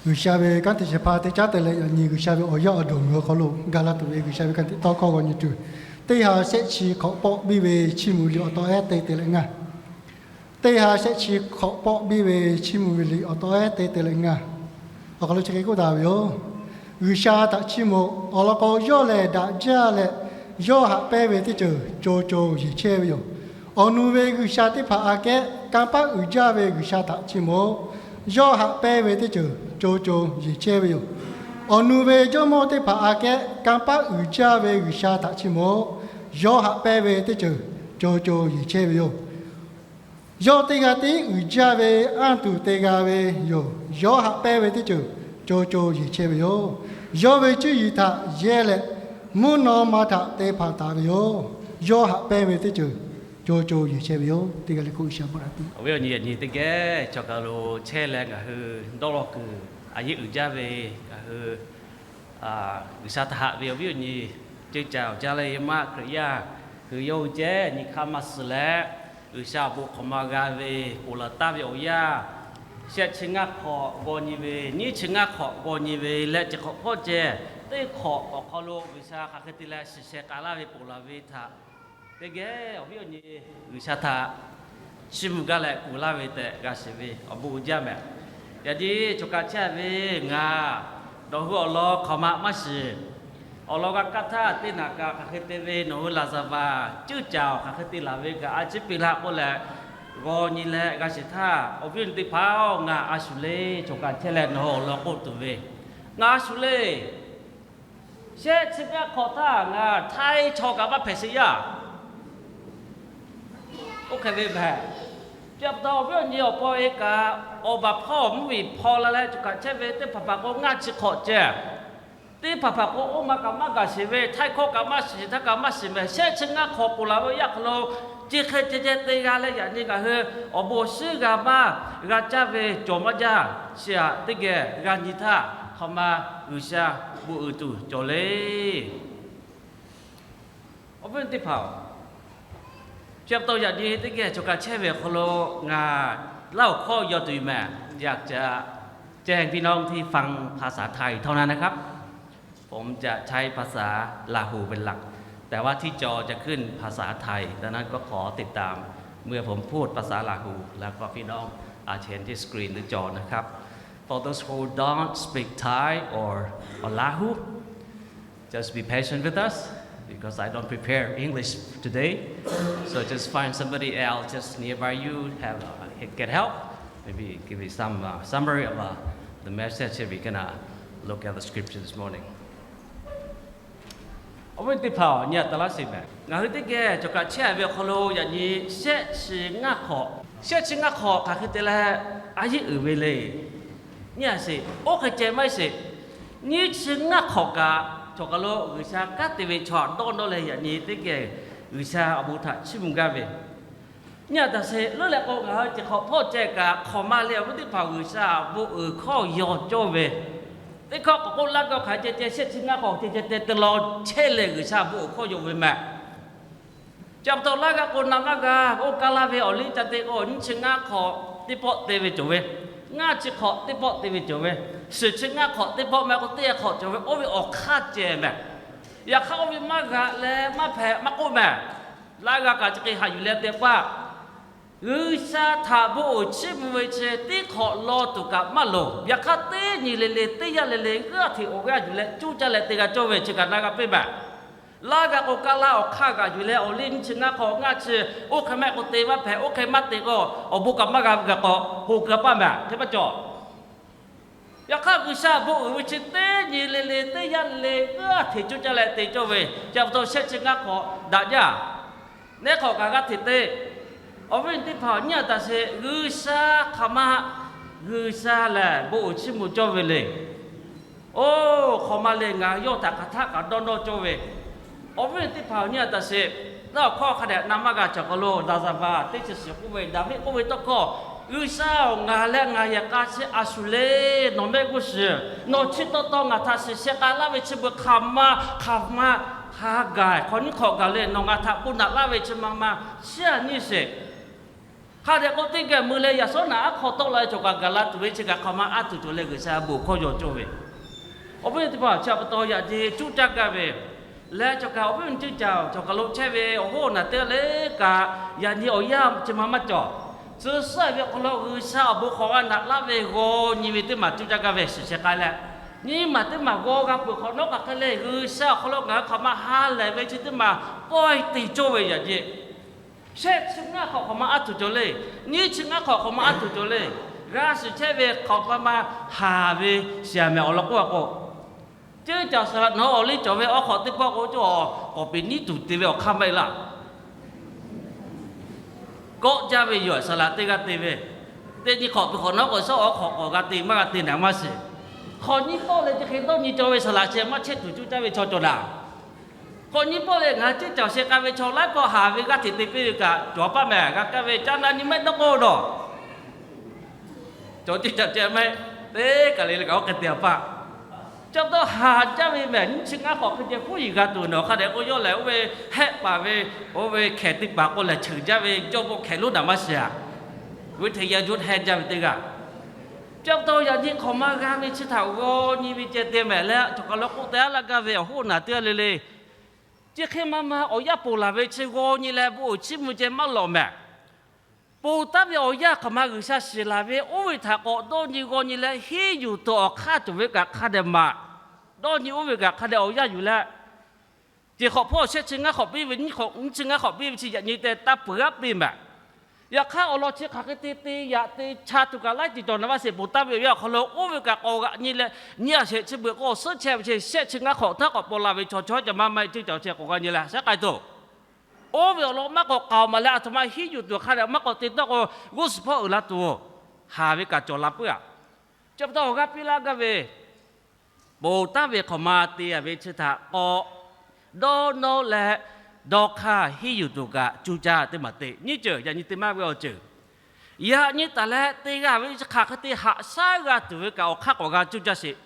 G'uiˬsha ve kanˉ te shehˍ hpaˇ teˇ caˉ te leh, yaꞈ nyi G'uiˬsha ve awˬ yaˇ awˬ duˬ ngaˬ hui awˬ hk'aw lo ga la tuˬ ve G'uiˬsha ve kanˉ te tawˇ hkawˇ g'aw nyi tuˬ, teˇ ha shehˆ chi hk'awꞈ pawˆ biˇ ve chiˇ mvuh liꞈ awˬ taw ehˉ te te leh ngaˇ. Teˇ ha shehˆ chi hk'awꞈ pawˆ biˇ ve chiˇ mvuh ve liꞈ awˬ taw ehˉ te te leh ngaˇ. Awˬ hk'aw lo chi hk'e k'oˆ daꞈ ve yoˬ. G'uiˬsha htaꞈ chiˇ mvuh awˬ lawn k'o, yawˇ lehˬ daꞈ jaˇ leh, yawˇ haꞈ pehnˇ ve teˇ ceuˬ co co yeˬ chehˇ ve yoˬ. Awˬ nu ve g'uiˬsha teˇ hpaˍ aꞈ kehˉ kanˇ paˆ uiˍ jaˇ ve G'uiˬsha htaꞈ chiˇ mvuh. Yawˇ haꞈ pehnˇ ve teˇ ceuˬ co co yeˬ chehˇ ve yoˬ. Awˬ nu ve jawˇmawˇ teˇ hpaˍ aꞈ kehˉ kanˇ paˆ uiˍ jaˇ ve G'uiˬsha htaꞈ chiˇ mvuh. Yawˇ haꞈ pehnˇ ve teˇ ceuˬ co co yeˬ chehˇ ve yoˬ. Yawˇ teˇ g'aˇ tiˉ uiˍ jaˇ ve anˇ tuˬ te g'a ve yoˬ. Yawˇ haꞈ pehnˇ ve teˇ ceuˬ co co yeˬ chehˇ ve yoˬ. Yawˇ ve cuˇ yiˍ htaꞈ yehˇ leh, mvuhˇ naw ma htaꞈ te hpanˍ taˍ ve yoˬ. Yawˇ haꞈ pehnˇ ve teˇ ceuˬ co co yeˬ chehˇ ve yoˬ. Teˇ g'aˇ leh k'oˆ G'uiˬsha bon naꞈ piˇ. Awˬ viˉ awˬ nyi, yaꞈ nyi teˇ geh chaw kaˬ lo chehˇ leh ngaˬ hui dawˇ law kuiˬ a yeˇ uiˍ jaˇ ve ngaˬ hui G'uiˬsha htaꞈ haꞈ ve awˬ viˉ awˬ nyi, ceuˇ caˬ awˬ jaˇ leh yehˬ maˆ Hkriꞈ yaˇ hui yawˇ hui ceh nyi hk'aˇ maˇ suh leh, G'uiˬsha awˬ bon hk'awꞈ ma g'a ve, ponˬ laˬ taˍ ve awˬ yanˇ, shehˆ chi ngaˇ hk'awꞈ g'aw nyi ve, nyiˇ chi ngaˇ hk'awꞈ g'aw nyi ve leh, chi hk'awꞈ hpawˇ ceh teˇ hk'awꞈ awˬ hk'aw lo G'uiˬsha hk'aˬ hk'e te leh shiˍ sheh k'ai laˇ ve ponˬ laˬ ve htaꞈ teˇ geh awˬ viˉ awˬ nyi G'uiˬsha htaꞈ chiˇ mvuh gaˇ leh kuˬ laˇ ve tehꞈ g'a shiˍ ve awˬ bon uiˍ jaˇ mehˍ. Yaꞈ nyi choˬ kaꞈ chehˇ ve ngaˬ nawˬ hui awˬ lawn hk'aˬ ma maˇ shiˍ. Awˬ lawn g'a kaˇ htaˇ teˇ naꞈ kaꞈ hk'aˬ hk'e te ve, nawˬ hui laˍzaˍvaˍ ceuˇ caˬ awˬ hk'aˬ hk'e te laˬ ve kaꞈ a ciˉ piˇ laˇ k'oˆ leh, g'aw nyi leh g'a shiˍ htaˇ, awˬ viˉ awˬ nyi teˇ hpaˍ-oˬ, ngaˬ a shu le choˬ kaꞈ chehˇ leh nawˬ hui awˬ lawn k'oˆ tuˬ ve, ngaˬ a shu le shehˆ chi ngaˇ hk'awꞈ htaˇ ngaˬ htaiˇ chaw kaꞈ maˇ hpehꞈ sheˍ yaˇ. Oˇ hk'e ve mehˍ. Chi pa taw awˬ viˉ awˬ nyi awˬ paw e kaꞈ, awˬ baˬ hpawˇ mvuhˇmiˬ hpaw la leh choˬ kaꞈ chehˇ ve teˇ hpaˍ hpaˍ k'o ngaˇ chi hk'awꞈ ceh. Teˇ hpaˍ hpaˍ k'o oˇ ma kaꞈ maˇ gaˬ sheˍ ve, htaiˇ hkawˇ kaꞈ maˇ shiˍ, htaˇ kaꞈ maˇ shiˍ mehˍ. Shehˆ chi ngaˇ hk'awꞈ ponˬ laˬ ve yaˇ hk'aw lo, chi hk'e ceh ceh te g'a leh yaꞈ nyi ngaˬ hui awˬ bon awˬ shiˉ g'a maˇ g'a caˇ ve cawˬ maˇ jaˇ. Chi aꞈ teˇ geh g'a nyi htaˇ, hk'aˬ ma G'uiˬsha bon uiˍ tuˬ cawˬ le. Awˬ viˉ teˇ hpaˍ-oˬ, chi pa taw yaꞈ nyi teˇ geh choˬ kaꞈ chehˇ ve awˬ hk'aw lo ngaˬ laˇ awˬ hkawˇ yaw tuˬ yoˬ mehˍ. อยากจะแจ้งพี่น้องที่ฟังภาษาไทยเท่านั้นนะครับ ผมจะใช้ภาษาลาหูเป็นหลัก แต่ว่าที่จอจะขึ้นภาษาไทย ดังนั้นก็ขอติดตาม เมื่อผมพูดภาษาลาหู แล้วก็พี่น้องอาจจะเห็นที่สกรีนหรือจอนะครับ For those who don't speak Thai or, or Lahu, just be patient with us because I don't prepare English today. So just find somebody else just nearby you, have, uh, get help. Maybe give me some, uh, summary of, uh, the message that we're gonna look at the scripture this morning. Awˬ viˉ teˇ hpaˍ-oˬ, nyi a taˍ laˇ sheˍ mehˍ. Ngaˬ hui teˇ geh cawˬ kaꞈ chehˇ ve awˬ hk'aw lo yaꞈ nyi shehˆ chi ngaˇ hk'awꞈ, shehˆ chi ngaˇ hk'awꞈ hk'aˬ hk'e te leh a yeˇ uiˍ ve le. Nyi a sheˍ, oˇ hk'e ceh maˇ heˆ sheˍ. Nyiˇ chi ngaˇ hk'awꞈ kaꞈ cawˬ kaˬ lo G'uiˬsha kanˉ te ve chaw dawˇ nawˇ leh yaꞈ nyi teˇ geh G'uiˬsha awˬ bon htaꞈ chiˇ mvuh gaˇ ve. Nyi a taˍ sheˍ leuˉ leh k'o, ngaˬ hui chi hk'awꞈ hpawˇ ceh kaꞈ hk'awꞈ ma leh awˬ viˉ teˇ hpaˍ G'uiˬsha awˬ bon uiˍ hkawˇ yaw cawˇ ve, teˇ hkawˇ k'awꞈ k'oˆ laˇ gaˇ hk'aˬ ceh ceh shehˆ chi ngaˇ hk'awꞈ ceh ceh te te law chehˇ leh G'uiˬsha bon uiˍ hkawˇ yaw ve mehˍ. Chi pa taw laˇ g'a k'o na maˇ g'a, oˇ kaˇ laˇ ve awˬ liˇ ca te k'o, nyiˇ chi ngaˇ hk'awꞈ teˇ pawˆ te ve cawˬ ve, ngaˇ chi hk'awꞈ teˇ pawˆ te ve cawˬ ve, suhˍ chi ngaˇ hk'awꞈ teˇ pawˆ mehˍ k'o teˇ hk'awꞈ cawˬ ve, oˇ ve awˬ hk'aˇ ceh mehˍ. Yaꞈ hk'aˇ oˇ ve maˇ g'aꞈ leh maˇ hpehꞈ maˇ k'oˆ mehˍ. Laˇ g'a kaꞈ chi hk'e haꞈ yuˬ leh te paˆ. G'uiˬsha htaꞈ bon uiˍ chiˇ mvuh ve chi teˇ hk'awꞈ law tuˬ kaꞈ maˇ loˍ. Yaꞈ hk'aˇ teˇ nyi le le, teˇ yanˇ le le, g'aˇ hteꞈ awˬ g'aˇ yuˬ leh cuˇ caˇ leh te g'a cawˇ ve chi kaꞈ na g'a piˇ mehˍ. Laˇ g'a k'o kaˇ laˇ awˬ hk'aˇ g'aꞈ yuˬ leh awˬ liˇ nyiˇ chi ngaˇ hk'awꞈ ngaˇ chi, oˇ hk'e mehˆ k'o te maˇ hpehꞈ, oˇ hk'e maˇ te k'o awˬ bon kaꞈ maˇ g'a ve kaꞈ k'awꞈ hoꞈ g'a paˇ mehˍ. Hk'e maˇ cawˬ. Yaꞈ hk'aˇ G'uiˬsha bon uiˍ ve chi teˇ nyi le le, teˇ yanˇ le le, g'aˇ hteꞈ cuˇ caˇ leh te cawˇ ve, chi pa taw shehˆ chi ngaˇ hk'awꞈ daꞈ jaˇ. Neˇ hk'awꞈ kaꞈ g'aˇ hteꞈ te. Awˬ viˉ teˇ hpaˍ nyi a taˍ sheˍ, G'uiˬsha hk'aˬ ma, G'uiˬsha lehˬ bon uiˍ chiˇ mvuh cawˇ ve le. Oˇ hk'awꞈ ma le, ngaˬ yawˇ htaꞈ hk'aˬ htaˆ kaꞈ dawˇ nawˇ cawˇ ve. Awˬ viˉ teˇ hpaˍ nyi a taˍ sheˍ, laˇ awˬ hkawˇ hk'a dehꞈ na maˇ g'a cawˬ kaˬ lo daˍzaˍvaˍ teˇ chi shiˍ k'oˆ ve, Daˍviˆ k'oˆ ve tawˇ hkawˇ, G'uiˬsha-oˬ, ngaˬ leh ngaˬ yehˬ k'a chi a shu le. Nawˬ mehˆ g'uˇ suhˍ, nawˬ chi taw taw ngaˬ htaꞈ shiˍ sheh k'a laˇ ve chi beuꞈ hk'aˬ ma, hk'aˬ ma ha gaˬ hk'awꞈ nyiˇ hk'awꞈ gaˬ le. Nawˬ ngaˬ htaꞈ k'oˆ naꞈ laˇ ve chi ma ma chiˇ a nyiˇ sheˍ. Hk'a dehꞈ k'o teˇ geh mui leh yaꞈ shawˉ naꞈ aˉ hk'aw tawˆ la ve cawˬ kaꞈ gaˬ la tuˬ ve chi kaꞈ hk'aˬ ma aˉ tuˬ cawˬ leh G'uiˬsha bon hkawˇ yaw cawˇ ve. Awˬ viˉ teˇ hpaˍ, chi pa taw yaꞈ nyi cuˇ caˇ gaˇ ve leh cawˬ kaꞈ awˬ viˉ awˬ nyi ceuˇ caˬ cawˬ kaˬ lo chehˇ ve awˬ hoˉ awˬ naˬ teˇ g'aˇ le kaꞈ, yaꞈ nyi awˬ yanˇ chi ma maˇ cawˬ. Tcuh suhˉ ve awˬ hk'aw lo G'uiˬsha awˬ bon hk'awꞈ g'a naꞈ laˇ ve g'aw nyi ve teˇ maˬ cuˇ caˇ gaˇ ve shiˍ sheh k'ai leh, nyiˇ maˬ teˇ maˬ g'aw g'a peuˬ hk'awꞈ nawˉ hk'aˬ hk'e le, G'uiˬsha awˬ hk'aw lo ngaˬ hui hk'aˬ ma ha lehˬ ve chi teˇ maˬ pawehˇ te cawˇ ve yaꞈ nyi shehˆ chi ngaˇ hk'awꞈ hk'awꞈ ma aˉ tuˬ cawˬ le. Nyiˇ chi ngaˇ hk'awꞈ hk'awꞈ ma aˉ tuˬ cawˬ le. G'a shiˍ chehˇ ve hk'awꞈ ma ma haˍ ve shiˍ mehˍ awˬ lawn k'oˆ a k'o, ceuˇ caˬ saˍ laꞈ nawˬ awˬ liˇ cawˬ ve awˬ hk'awꞈ teˇ pawˆ k'o, cawˬ k'awꞈ peꞈ nyiˉ tuˬ te ve awˬ hk'aˇ maˇ heˆ laˇ. Kawˆ jaˇ ve yoˬ, saˍ laꞈ teˇ g'aˇ te ve, teˇ nyi hk'awꞈ peuˬ hk'awꞈ nawˉ k'o, shaˉ awˬ hk'awꞈ k'awꞈ g'a te maˇ g'a te naˍ maˇ shiˍ. Hk'awꞈ nyiˇ pawˆ leh chi hk'e dawˇ nyi cawˬ ve saˍ laꞈ sheh maˇ chehˇ tuˬ cuˇ caˇ ve chaw cawˬ naˍ. Hk'awꞈ nyiˇ pawˆ leh ngaˬ hui ceuˇ caˬ sheh k'ai ve chaw laiˉ pawˆ haˍ ve g'aˇ hteꞈ te piˇ ve kaꞈ cawˬ paˆ mehˍ. G'a kaˇ ve caˇ na nyi maˇ heˆ dawˇ k'oˆ dawˬ. Cawˬ ceuˇ caˬ ceh maˇ heˆ, teˇ kaˬ le le kaꞈ oˇ hk'e te a paˆ. Chi pa taw haˍ jaˇ ve mehˍ, nyiˇ chi ngaˇ hk'awꞈ hk'e ceh huˉ yiˍ g'a tuˬ nawˬ hk'a dehꞈ k'o yawˇ lehˬ oˇ ve hehˆ paˍ ve, oˇ ve hkehˍ teˇ paˍ k'o lehˬ cheuˬ jaˇ ve jawˇ mawˇ hkehˍ lonˉ naˍ maˇ shiˍ a. Ve hteꞈ yaꞈ juˇ heh jaˇ ve teˇ g'aˇ. Chi pa taw yaꞈ nyi hk'awꞈ ma g'a ve chi htaꞈ g'aw nyi ve ceh te mehˍ leh, cawˬ kaˬ lo k'oˆ te aˉ laˇ gaˇ ve awˬ hoˉ awˬ naˬ teˇ g'aˇ le le, chi hk'e ma ma awˬ yanˇ ponˬ laˬ ve chi g'aw nyi leh bon uiˍ chiˇ mvuh ceh maˇ lawꞈ mehˍ. Ponˬ taˉ ve awˬ yanˇ hk'aˬ ma G'uiˬsha shiˍ laˬ ve oˇ ve htaꞈ k'awꞈ dawˇ nyi g'aw nyi leh henˇ yuˬ tuˬ awˬ hk'aˇ cawˬ ve kaꞈ hk'a dehꞈ maˍ. Dawˇ nyi oˇ ve kaꞈ hk'a dehꞈ awˬ yanˇ yuˬ leh, ceˬ hk'awꞈ hpawˇ shehˆ chi ngaˇ hk'awꞈ piˇ ve, nyiˇ hk'awꞈ nyiˇ chi ngaˇ hk'awꞈ piˇ ve chi yaꞈ nyi te taˇ peuˬ g'aˇ piˇ mehˍ. Yaꞈ hk'aˇ awˬ lawn chi hk'aˬ hk'e te te yaꞈ te cha tuˬ kaꞈ laiˉ ceuˬ cawˬ naˍ maˇ shiˍ. Ponˬ taˉ ve awˬ yanˇ awˬ hk'aw lo oˇ ve kaꞈ k'awꞈ g'aꞈ nyi leh, nyiˇ a shehˍ chi beuꞈ k'o suhˉ chehˇ ve chi shehˆ chi ngaˇ hk'awꞈ htaˇ k'awꞈ paw la ve chaw chaw ca ma ma ceuˇ caˬ chi k'awꞈ g'a nyi leh shehˆ k'ai tuˬ. Oˇ ve awˬ lawn maˇ k'awꞈ k'aoˍ maˍ leh aˬ htoꞈ ma hiˉ yuˬ tuˬ hk'a dehꞈ maˇ k'awꞈ te tawˆ k'o, g'uˇ suhˍ hpawˇ uiˍ la tuˬ haˍ ve kaꞈ cawˬ la puiˉ a. Chi pa taw awˬ g'aˇ piˇ laˇ gaˇ ve, ponˬ taˉ ve hk'awꞈ ma te a ve chi htaꞈ k'awꞈ dawˇ nawˇ leh, dawˇ hk'aˇ henˇ yuˬ tuˬ kaꞈ cuˇ caˇ teˇ maˬ te. Nyiˇ ceuˬ yaꞈ nyi te maˇ ve awˬ ceuˬ, yaꞈ nyi taˍ leh te g'a ve chi hk'aˬ hk'e te haꞈ shaˉ g'a tuˬ ve kaꞈ awˬ hk'aˇ k'awꞈ g'a cuˇ caˇ sheˍ.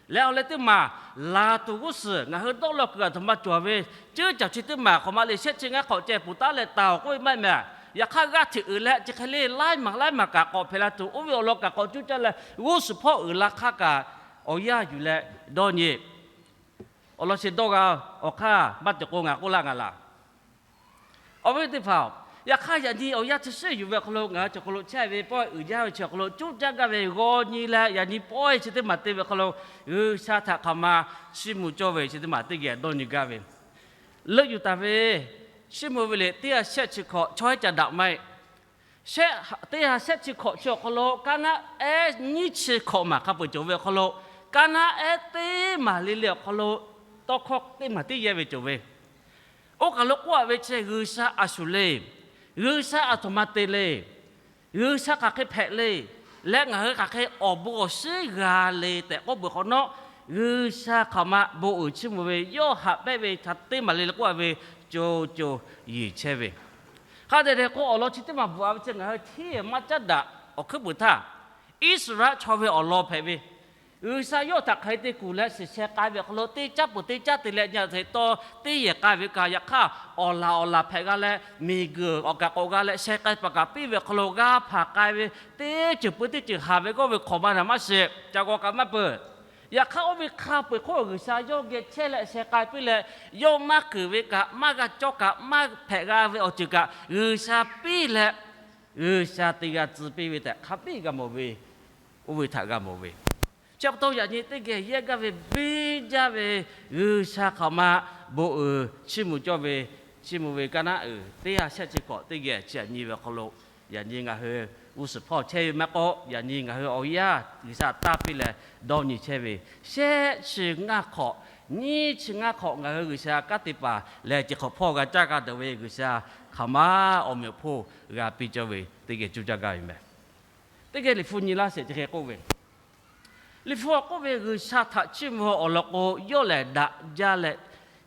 Leh awˬ leh teˇ maˬ laˬ tuˬ g'uˇ suhˍ ngaˬ hui dawˇ law kuiˬ aˬ htoꞈ ma cawˬ ve, ceuˇ caˬ chi teˇ maˬ hk'awꞈ ma le shehˆ chi ngaˇ hk'awꞈ ceh ponˬ taˉ leh taˍ awˬ k'oˆ ve maˇ heˆ mehˍ. Yaꞈ hk'aˇ g'aˇ hteꞈ uiˍ leh chi hk'e le laiˉ maˬ laiˉ maˬ kaꞈ k'awꞈ hpehꞈ la tuˬ, oˇ ve awˬ lawn kaꞈ k'awꞈ cuˇ caˇ leh g'uˇ suhˍ hpawˇ uiˍ la hk'aˇ kaꞈ awˬ yanˇ yuˬ leh dawˇ nyi. Awˬ lawn chi dawˇ g'a awˬ hk'aˇ maˇ cawˬ k'o ngaˬ k'oˆ laˇ ngaˬ laˬ. Awˬ viˉ teˇ hpaˍ-oˬ, yaꞈ hk'aˇ yaꞈ nyi awˬ yanˇ chi shiˉ yuˬ ve awˬ hk'aw lo ngaˬ hui cawˬ hk'aw lo chehˇ ve pawehˇ uiˍ jaˇ ve chi awˬ hk'aw lo cuˇ caˇ gaˇ ve g'aw nyi leh yaꞈ nyi pawehˇ chi teˇ maˬ te ve awˬ hk'aw lo G'uiˬsha htaꞈ hk'aˬ ma chiˇ mvuh cawˇ ve chi teˇ maˬ teˇ geh dawˇ nyi gaˇ ve. Leuˆ yuˬ taˍ ve Chiˇ mvuh ve liꞈ teˇ ha shehˆ chi hkawꞈ chaw haiˉ ca daꞈ maˇ heˆ. Shehˆ, teˇ ha shehˆ chi hkawꞈ chi awˬ hk'aw lo kaˇ naˉ ehˉ nyiˇ chi hkawꞈ maˬ hk'a peu-eˬ cawˬ ve awˬ hk'aw lo, kaˇ naˉ ehˉ teˇ maˬ le le awˬ hk'aw lo tawˇ hkawˇ teˇ maˬ teˇ yehˇ ve cawˬ ve. Oˇ kaˬ lo k'oˆ a ve chi G'uiˬsha a shuˍ le, G'uiˬsha aˬ htoꞈ ma te le, G'uiˬsha hk'aˬ hk'e hpehꞈ le, leh ngaˬ hui hk'aˬ hk'e awˬ bon awˬ shinˉ g'a le tehꞈ k'oˆ peuˬ hk'awꞈ nawˉ, G'uiˬsha hk'aˬ ma bon uiˍ chiˇ mvuh ve yawˇ haꞈ pehnˇ ve htaꞈ teˇ maˬ le le k'oˆ a ve co co yeˬ chehˇ ve. Hk'a dehꞈ dehꞈ k'o awˬ lawn chi teˇ maˬ bvuhꞈ a ve chi ngaˬ hui hteˇ maˇ caˉ daꞈ awˬ hkuiˉ puiˍ htaˇ, Iˉsaˍreˍlaˆ chaw ve awˬ lawn hpehꞈ ve, G'uiˬsha yawˇ htaꞈ hk'aˬ hk'e te kuˬ leh shiˍ sheh k'ai ve awˬ hk'aw lo teˇ caˉ peuˬ teˇ caˉ te leh nyi a hteꞈ taw teˇ yehˬ k'ai ve kaꞈ, yaꞈ hk'aˇ awˬ laˬ awˬ laˬ hpehꞈ g'a leh, miˬguiˬ awˬ kaꞈ k'awꞈ g'a leh sheh k'ai paˍ kaꞈ piˇ ve awˬ hk'aw lo g'a hpanˍ k'ai ve, teˇ ceuˬ peuˬ teˇ ceuˬ haˍ ve g'awˇ ve hk'awꞈ ma naˍ maˇ shiˍ, ca g'aw kaꞈ maˇ peuˬ. Yaꞈ hk'aˇ oˇ ve hk'a peu-eˬ hk'oˆ G'uiˬsha yawˇ geh chehˇ leh sheh k'ai piˇ leh, yawˇ maˇ keunˍ ve kaꞈ, maˇ g'a cawˇ kaꞈ, maˇ hpehꞈ g'a ve awˬ ceuˬ kaꞈ G'uiˬsha piˇ leh, G'uiˬsha te g'a tcuh piˇ ve tehꞈ hk'a biˇ g'a mawˬ ve, oˇ ve htaꞈ g'a mawˬ ve. Chi pa taw yaꞈ nyi teˇ geh yehˇ gaˇ ve biˇ jaˇ ve G'uiˬsha hk'aˬ ma bon uiˍ chiˇ mvuh cawˇ ve, chiˇ mvuh ve kaˇ naˉ uiˍ teˇ ha shehˆ chi hkawꞈ teˇ geh chi yaꞈ nyi ve awˬ hk'aw lo, yaꞈ nyi ngaˬ hui g'uˇ suhˍ hpawˇ chehˇ ve maˇ k'oˆ, yaꞈ nyi ngaˬ hui awˬ yanˇ G'uiˬsha taˇ piˇ leh dawˇ nyi chehˇ ve, shehˆ chi ngaˇ hk'awꞈ, nyiˇ chi ngaˇ hk'awꞈ ngaˬ hui G'uiˬsha kanˉ te paˍ leh ceˬ hk'awꞈ hpawˇ g'a caˇ g'a dawˬ ve G'uiˬsha hk'aˬ ma awˬ meꞈ awˬ hponˇ g'a piˇ cawˇ ve teˇ geh cuˇ caˇ gaˇ ve meh. Teˇ geh Liꞈ hpu nyi laˇ shehˍ chi hk'e k'oˆ ve, Liꞈ hpu k'oˆ ve, G'uiˬsha htaꞈ chiˇ mvuh awˬ lawn k'o, yawˇ lehˬ daꞈ jaˇ leh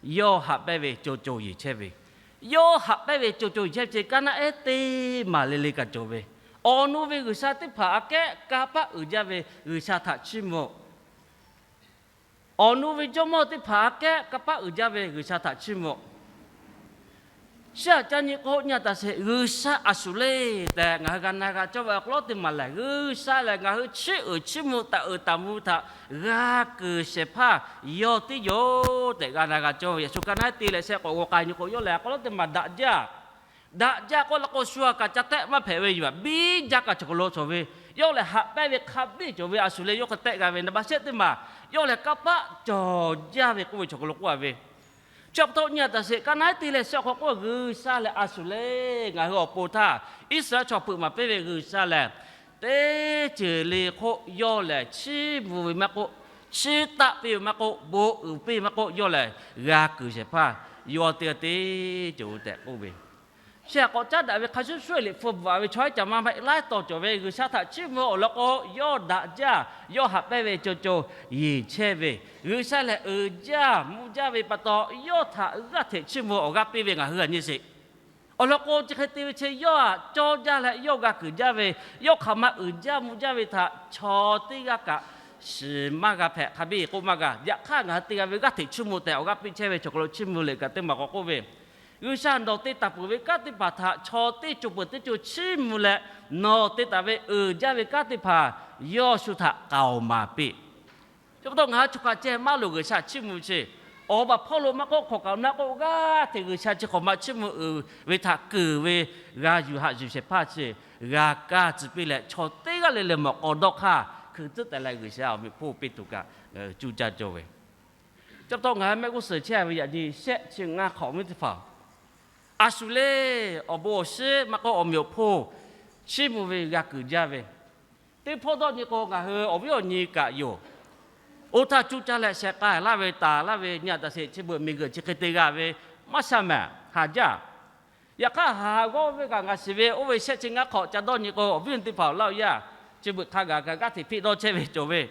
yawˇ haꞈ pehnˇ ve co co yeˬ chehˇ ve, yawˇ haꞈ pehnˇ ve co co yeˬ chehˇ ve chi kaˇ naˉ ehˉ teˇ maˬ le le kaꞈ cawˬ ve, awˬ nu ve G'uiˬsha teˇ hpaˍ aꞈ kehˉ kanˇ paˆ uiˍ jaˇ ve G'uiˬsha htaꞈ chiˇ mvuh. Awˬ nu ve jawˇmawˇ teˇ hpaˍ aꞈ kehˉ kanˇ paˆ uiˍ jaˇ ve G'uiˬsha htaꞈ chiˇ mvuh. Chi aꞈ ca nyi k'o, nyi a taˍ sheˍ, G'uiˬsha a shu le tehꞈ ngaˬ hui g'a na g'a cawˇ ve awˬ hk'aw lo teˇ maˬ lehˬ, G'uiˬsha lehˬ ngaˬ hui chiˇ uiˍ chiˇ mvuh taˍ uiˍ taˍ mvuh htaꞈ g'a kuiˬ shehˍ hpaˇ yawˇ tiˉ yoˬ tehꞈ g'a na g'a cawˇ ve. Yaꞈ shu ka naˉ te leh shehˆ k'awꞈ g'aw k'ai nyi k'o, yawˇ lehˬ awˬ hk'aw lo teˇ maˬ daꞈ jaˇ. Daꞈ jaˇ k'oˆ la k'o, shu a kaꞈ ca tehˆ maˇ hpehꞈ ve yoˬ. Biˇ jaˇ kaꞈ chaw hk'aw lo cawˬ ve, yawˇ lehˬ haꞈ pehnˇ ve hk'a biˇ cawˬ ve a shu le yawˇ hk'e tehˆ g'a ve. Naˍ baꞈ shehˆ teˇ maˬ, yawˇ lehˬ kanˇ paˆ cawˬ jaˇ ve k'oˆ ve chaw hk'aw lo k'oˆ a ve. Chi pa taw nyi a taˍ sheˍ, ka naˉ te leh shehˆ awˬ hk'aw k'oˆ, G'uiˬsha lehˬ a shu le. Ngaˬ hui awˬ pon htaˇ Iˉsaˍreˍlaˆ chaw peuꞈ maˍ piˇ ve G'uiˬsha lehˬ, teˇ ceuˬ le hk'oˆ yawˇ lehˬ chiˇ mvuh ve maˇ k'oˆ, chiˇ taˆ piˇ ve maˇ k'oˆ, bon uiˍ piˇ ve maˇ k'oˆ, yawˇ lehˬ g'a kuiˬ shehˍ hpaˇ yawˇ teˇ g'aˇ tiˉ cawˬ tehꞈ k'oˆ ve. Chi aꞈ k'awꞈ caˉ daꞈ ve hk'a shuˍ shuˍ liꞈ hpu bvuhꞈ ve chaw haiˉ caꞈ maˇ maˇ heˆ laiˉ taw cawˬ ve, G'uiˬsha htaꞈ chiˇ mvuh awˬ lawn k'o, yawˇ daꞈ jaˇ, yawˇ haꞈ pehnˇ ve co co yeˬ chehˇ ve, G'uiˬsha lehˬ uiˍ jaˇ mvuh jaˇ ve pa taw, yawˇ htaꞈ g'aˇ hteꞈ chiˇ mvuh awˬ g'aˇ piˇ ve ngaˬ hui g'a nyi sheˍ. Awˬ lawn k'o, chi hk'e te ve chi yawˇ aꞈ cawˇ jaˇ leh yawˇ g'a kuiˬ jaˇ ve, yawˇ hk'aˬ ma uiˍ jaˇ mvuh jaˇ ve htaꞈ chaw teˇ g'aˇ kaꞈ shiˍ maˇ g'a hpehꞈ, hk'a biˇ k'oˆ maˇ g'a. Yaꞈ hk'aˇ ngaˬ hui te g'a ve g'aˇ hteꞈ chiˇ mvuh tehꞈ awˬ g'aˇ piˇ chehˇ ve chaw hk'aw lo chiˇ mvuh le kaꞈ teˇ maˬ k'awꞈ k'oˆ ve, G'uiˬsha nawˬ te taˍ peuˬ ve kanˉ teˇ hpaˍ htaꞈ chaw teˇ co peuˬ teˇ co chiˇ mvuh leh, nawˬ te taˍ ve uiˍ jaˇ ve kanˉ teˇ hpaˍ yawˇ shu htaꞈ k'aoˍ maˍ piˇ. Chi pa taw ngaˬ hui chaw hk'a ceh maˇ loˍ G'uiˬsha chiˇ mvuh sheˍ. Awˬ baˬ hpawˇ lo maˇ k'oˆ, hk'awꞈ kaꞈ maˇ k'oˆ, g'aˇ hteꞈ G'uiˬsha chi hk'awꞈ ma chiˇ mvuh uiˍ ve htaꞈ keunˍ ve g'a yuˬ haꞈ yuˬ shehˍ hpaˇ chi g'a kaˇ tcuh piˇ leh, chaw teˇ g'aˇ le le mawꞈ k'aw dawˇ hk'aˇ hkui tcuhˉ tehꞈ leh G'uiˬsha awˬ meꞈ hpawˇ piˇ tuˬ kaꞈ ngaˬ hui cuˇ caˇ cawˇ ve. Chi pa taw ngaˬ hui mehˆ g'uˇ suhˍ chehˇ ve yaꞈ nyi shehˆ chi ngaˇ hk'awꞈ ve teˇ hpaˍ, a shu le, awˬ bon awˬ shiˉ maˇ k'oˆ, awˬ meꞈ awˬ hponˇ chiˇ mvuh ve g'a kuiˬ jaˇ ve. Teˇ hpawˇ dawˇ nyi k'o, ngaˬ hui awˬ viˉ awˬ nyi kaꞈ yoˬ. Oˇ htaˇ cuˇ caˇ leh sheh k'ai laˇ ve, taˍ laˇ ve, nyi a taˍ sheˍ, chi beuꞈ miˬguiˬ chi hk'e te g'a ve, maˇ sha mehˍ, haˍ jaˇ. Yaꞈ hk'aˇ, haˍ g'awˇ ve kaꞈ ngaˬ shiˍ ve, oˇ ve shehˆ chi ngaˇ hk'awꞈ ca dawˇ nyi k'o, awˬ viˉ teˇ hpaˍ awˬ laˇ oˇ yaˇ, chi beuꞈ hk'a gaˬ kaꞈ g'aˇ hteꞈ hpiˆ dawˇ chehˇ ve cawˬ ve.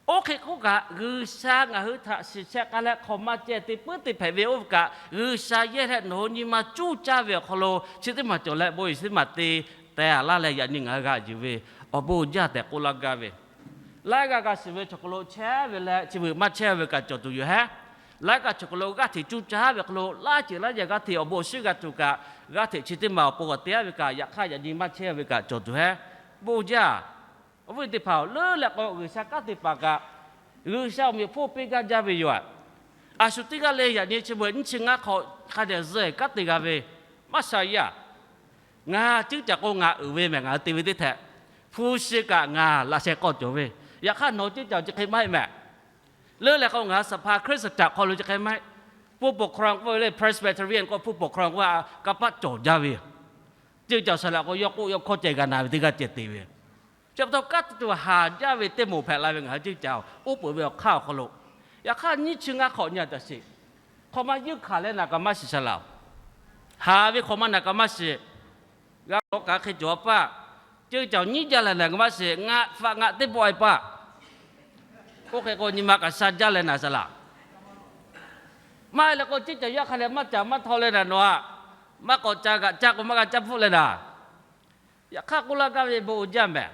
Oˇ hk'e k'oˆ kaꞈ, G'uiˬsha ngaˬ hui htaꞈ shiˍ sheh k'ai leh hk'awꞈ ma ceh te puiˉ te hpehꞈ ve oˇ ve kaꞈ, G'uiˬsha yehˇ leh nawˬ hui nyi ma cuˇ caˇ ve awˬ hk'aw lo chi teˇ maˬ cawˬ leh bon yeˬ chi teˇ maˬ te teh a laˇ leh yaꞈ nyi ngaˬ hui g'a yuˬ ve awˬ bon jaˇ tehꞈ k'oˆ laˇ gaˇ ve. Laiˉ g'aˇ g'a shiˍ ve chaw hk'aw lo chehˇ ve leh chi beuꞈ maˇ chehˇ ve kaꞈ cawˬ tuˬ yoˬ hehˉ. Laiˉ g'aˇ chaw hk'aw lo g'aˇ hteꞈ cuˇ caˇ ve hk'aw lo laiˉ ceuˬ laiˉ yaꞈ g'aˇ hteꞈ awˬ bon awˬ shiˉ g'a tuˬ kaꞈ, g'aˇ hteꞈ chi teˇ maˬ awˬ pon g'a te a ve kaꞈ, yaꞈ hk'aˇ yaꞈ nyi maˇ chehˇ ve kaꞈ cawˬ tuˬ hehˉ. Bon jaˇ. Awˬ viˉ teˇ hpaˍ-oˬ, leuˉ leh k'o G'uiˬsha kanˉ te paˍ kaꞈ, G'uiˬsha awˬ meꞈ hpawˇ piˇ gaˇ jaˇ ve yoˬ aꞈ. A shu teˇ g'aˇ le yaꞈ nyi chi beuꞈ nyiˇ chi ngaˇ hk'awꞈ hk'a dehꞈ zuhˆ kanˉ te g'a ve, maˇ sha yaˇ. Ngaˬ ceuˇ caˬ k'o ngaˬ uiˍ ve mehˍ, ngaˬ hui te ve teˇ htehꞈ, hpu shi kaꞈ ngaˬ laꞈ sheh k'awˇ cawˬ ve. Yaꞈ hk'aˇ nawˬ ceuˇ caˬ chi hk'e maˇ heˆ mehˍ. Leuˉ leh k'o ngaˬ hui สภาคริสตจักร hk'aw lo chi hk'e maˇ heˆ. ผู้ปกครอง k'oˆ ve le, Presbyterian k'o ผู้ปกครอง k'oˆ a, kanˇ paˆ cawˬ jaˇ ve yoˬ. Ceuˇ caˬ saˍ laꞈ k'o yawˇ k'oˆ yawˇ hkawˇ ceh g'a na ve teˇ g'aˇ ceh te ve. Chi pa taw kanˉ te tuˬ haˍ jaˇ ve teˇ moˍ hpehꞈ la ve ngaˬ hui ceuˇ caˬ oˉ peunˍ ve awˬ hk'aˇ awˬ hk'aw lo. Yaꞈ hk'aˇ nyiˇ chi ngaˇ hk'awꞈ nyi a taˍ sheˍ. Hk'awꞈ ma yeunˇ hkanˍ leh naˬ kaꞈ maˇ shiˍ saˍ laꞈ-oˬ. Haˍ ve hk'awꞈ ma naˬ kaꞈ maˇ shiˍ. G'a k'awꞈ kaꞈ hk'e cawˬ a paˆ. Ceuˇ caˬ nyiˉ jaˇ leh naˬ kaꞈ maˇ shiˍ, ngaˆ faꞈ ngaˆ teˇ pawˆ a paˆ. Oˇ hk'e k'o nyi ma kaꞈ sha jaˇ leh naˬ saˍ laꞈ. Maˇ heˆ leh k'o ceuˇ caˬ yaˇ hk'a leh maˇ caˍ maˇ htaw leh naˬ nawˬ aꞈ. Maˇ k'awꞈ ca g'aꞈ caˇ k'o maˇ g'a caˇ pfuhˆ leh naˬ. Yaꞈ hk'aˇ k'oˆ laˇ gaˇ ve bon uiˍ jaˇ mehˍ.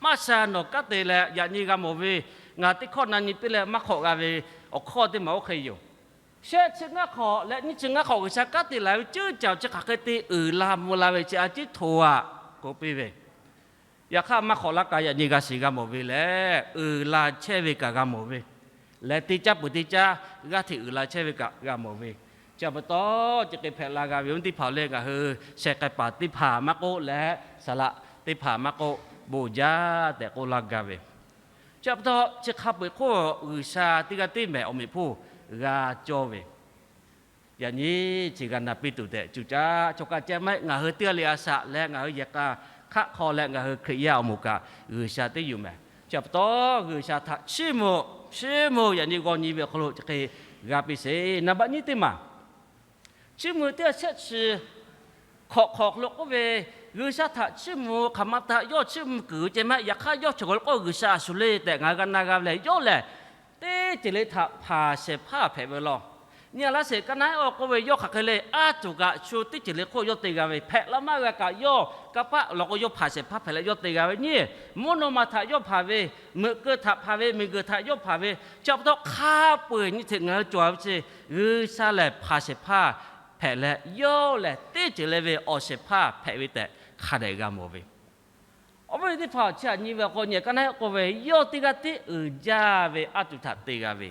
Maˇ sha nawˬ kanˉ te leh yaꞈ nyi g'a mawˬ ve, ngaˬ teˇ hkawˇ na nyi piˇ leh maˇ hk'awꞈ g'a ve awˬ hkawˇ teˇ maˬ oˇ hk'e yoˬ. Shehˆ chi ngaˇ hk'awꞈ leh nyiˇ chi ngaˇ hk'awꞈ G'uiˬsha kanˉ te la ve ceuˇ caˬ chi hk'aˬ hk'e te uiˍ la mvuh la ve chi a ciˉ hto aꞈ k'oˆ piˇ ve. Yaꞈ hk'aˇ maˇ hk'awꞈ laˇ kaꞈ yaꞈ nyi g'a shiˍ g'a mawˬ ve leh, uiˍ la chehˇ ve kaꞈ g'a mawˬ ve, leh te caˇ peuˬ te caˇ g'aˇ hteꞈ uiˍ la chehˇ ve kaꞈ g'a mawˬ ve. Chi pa taw, chi hk'e hpehꞈ la g'a ve awˬ viˉ teˇ hpaˍ leh ngaˬ hui sheh k'ai paˍ teˇ hpaˍ maˇ k'oˆ leh, saˍ laꞈ teˇ hpaˍ maˇ k'oˆ, bon jaˇ tehꞈ k'oˆ laˇ gaˇ ve. Chi pa taw, chi hk'a peu-eˬ hk'oˆ G'uiˬsha teˇ g'aˇ tiˉ mehˍ awˬ meꞈ hpawˇ g'a cawˇ ve. Yaꞈ nyi chi g'a na piˇ tuˬ tehꞈ cuˇ caˇ chaw ka ceh maˇ heˆ, ngaˬ hui teˇ g'aˇ le a shaꞈ leh ngaˬ hui yehˬ k'a hk'aˆ hk'aw leh ngaˬ hui Hkriꞈ yaˇ awˬ moˍ kaꞈ G'uiˬsha teˇ yuˬ mehˍ. Chi pa taw, G'uiˬsha htaꞈ chiˇ mvuh, chiˇ mvuh yaꞈ nyi g'aw nyi ve awˬ hk'aw lo chi hk'e g'a piˇ sheˍ. Naˍ baˆ nyiˇ teˇ maˬ, chiˇ mvuh teˇ g'aˇ shehˆ chi hk'awꞈ hk'awꞈ hk'aw lo k'oˆ ve, G'uiˬsha htaꞈ chiˇ mvuh hk'aˬ ma htaꞈ yawˇ chiˇ mvuh kuiˬ ceh maˇ heˆ. Yaꞈ hk'aˇ yawˇ chaw k'aw lo k'oˆ G'uiˬsha a shu le tehꞈ ngaˬ hui g'a na g'a ve lehˬ, yawˇ lehˬ teˇ ceuˬ le htaꞈ hpanˍ shehˍ hpaˇ hpehꞈ ve law. Nyi a laˇ sheˍ, ka naˉ awˬ k'oˆ ve yawˇ hk'aˬ hk'e le, aˉ tuˬ kaꞈ shu teˇ ceuˬ le hk'oˆ yawˇ te g'a ve, hpehꞈ la maˇ g'a kaꞈ yawˇ kanˇ paˆ lawˬ k'o yawˇ hpanˍ shehˍ hpaˇ hpehꞈ leh yawˇ te g'a ve nyi. Mvuhˇ naw ma htaꞈ yawˇ hpanˍ ve, meuꞈ keu htaꞈ hpanˍ ve, miˬguiˬ htaꞈ yawˇ hpanˍ ve, chi pa taw hk'a peu-eˬ nyi hteꞈ ngaˬ hui cawˬ ve chi, G'uiˬsha lehˬ hpanˍ shehˍ hpaˇ hpehꞈ leh, yawˇ lehˬ teˇ ceuˬ le ve awˬ shehˍ hpaˇ hpehꞈ ve tehꞈ hk'a dehꞈ g'a mawˬ ve. Awˬ viˉ teˇ hpaˍ, chi htaꞈ nyi ve awˬ hk'aw nyi ka naˉ k'oˆ ve, yawˇ teˇ g'aˇ tiˉ uiˍ jaˇ ve aˉ tuˬ htaꞈ te g'a ve,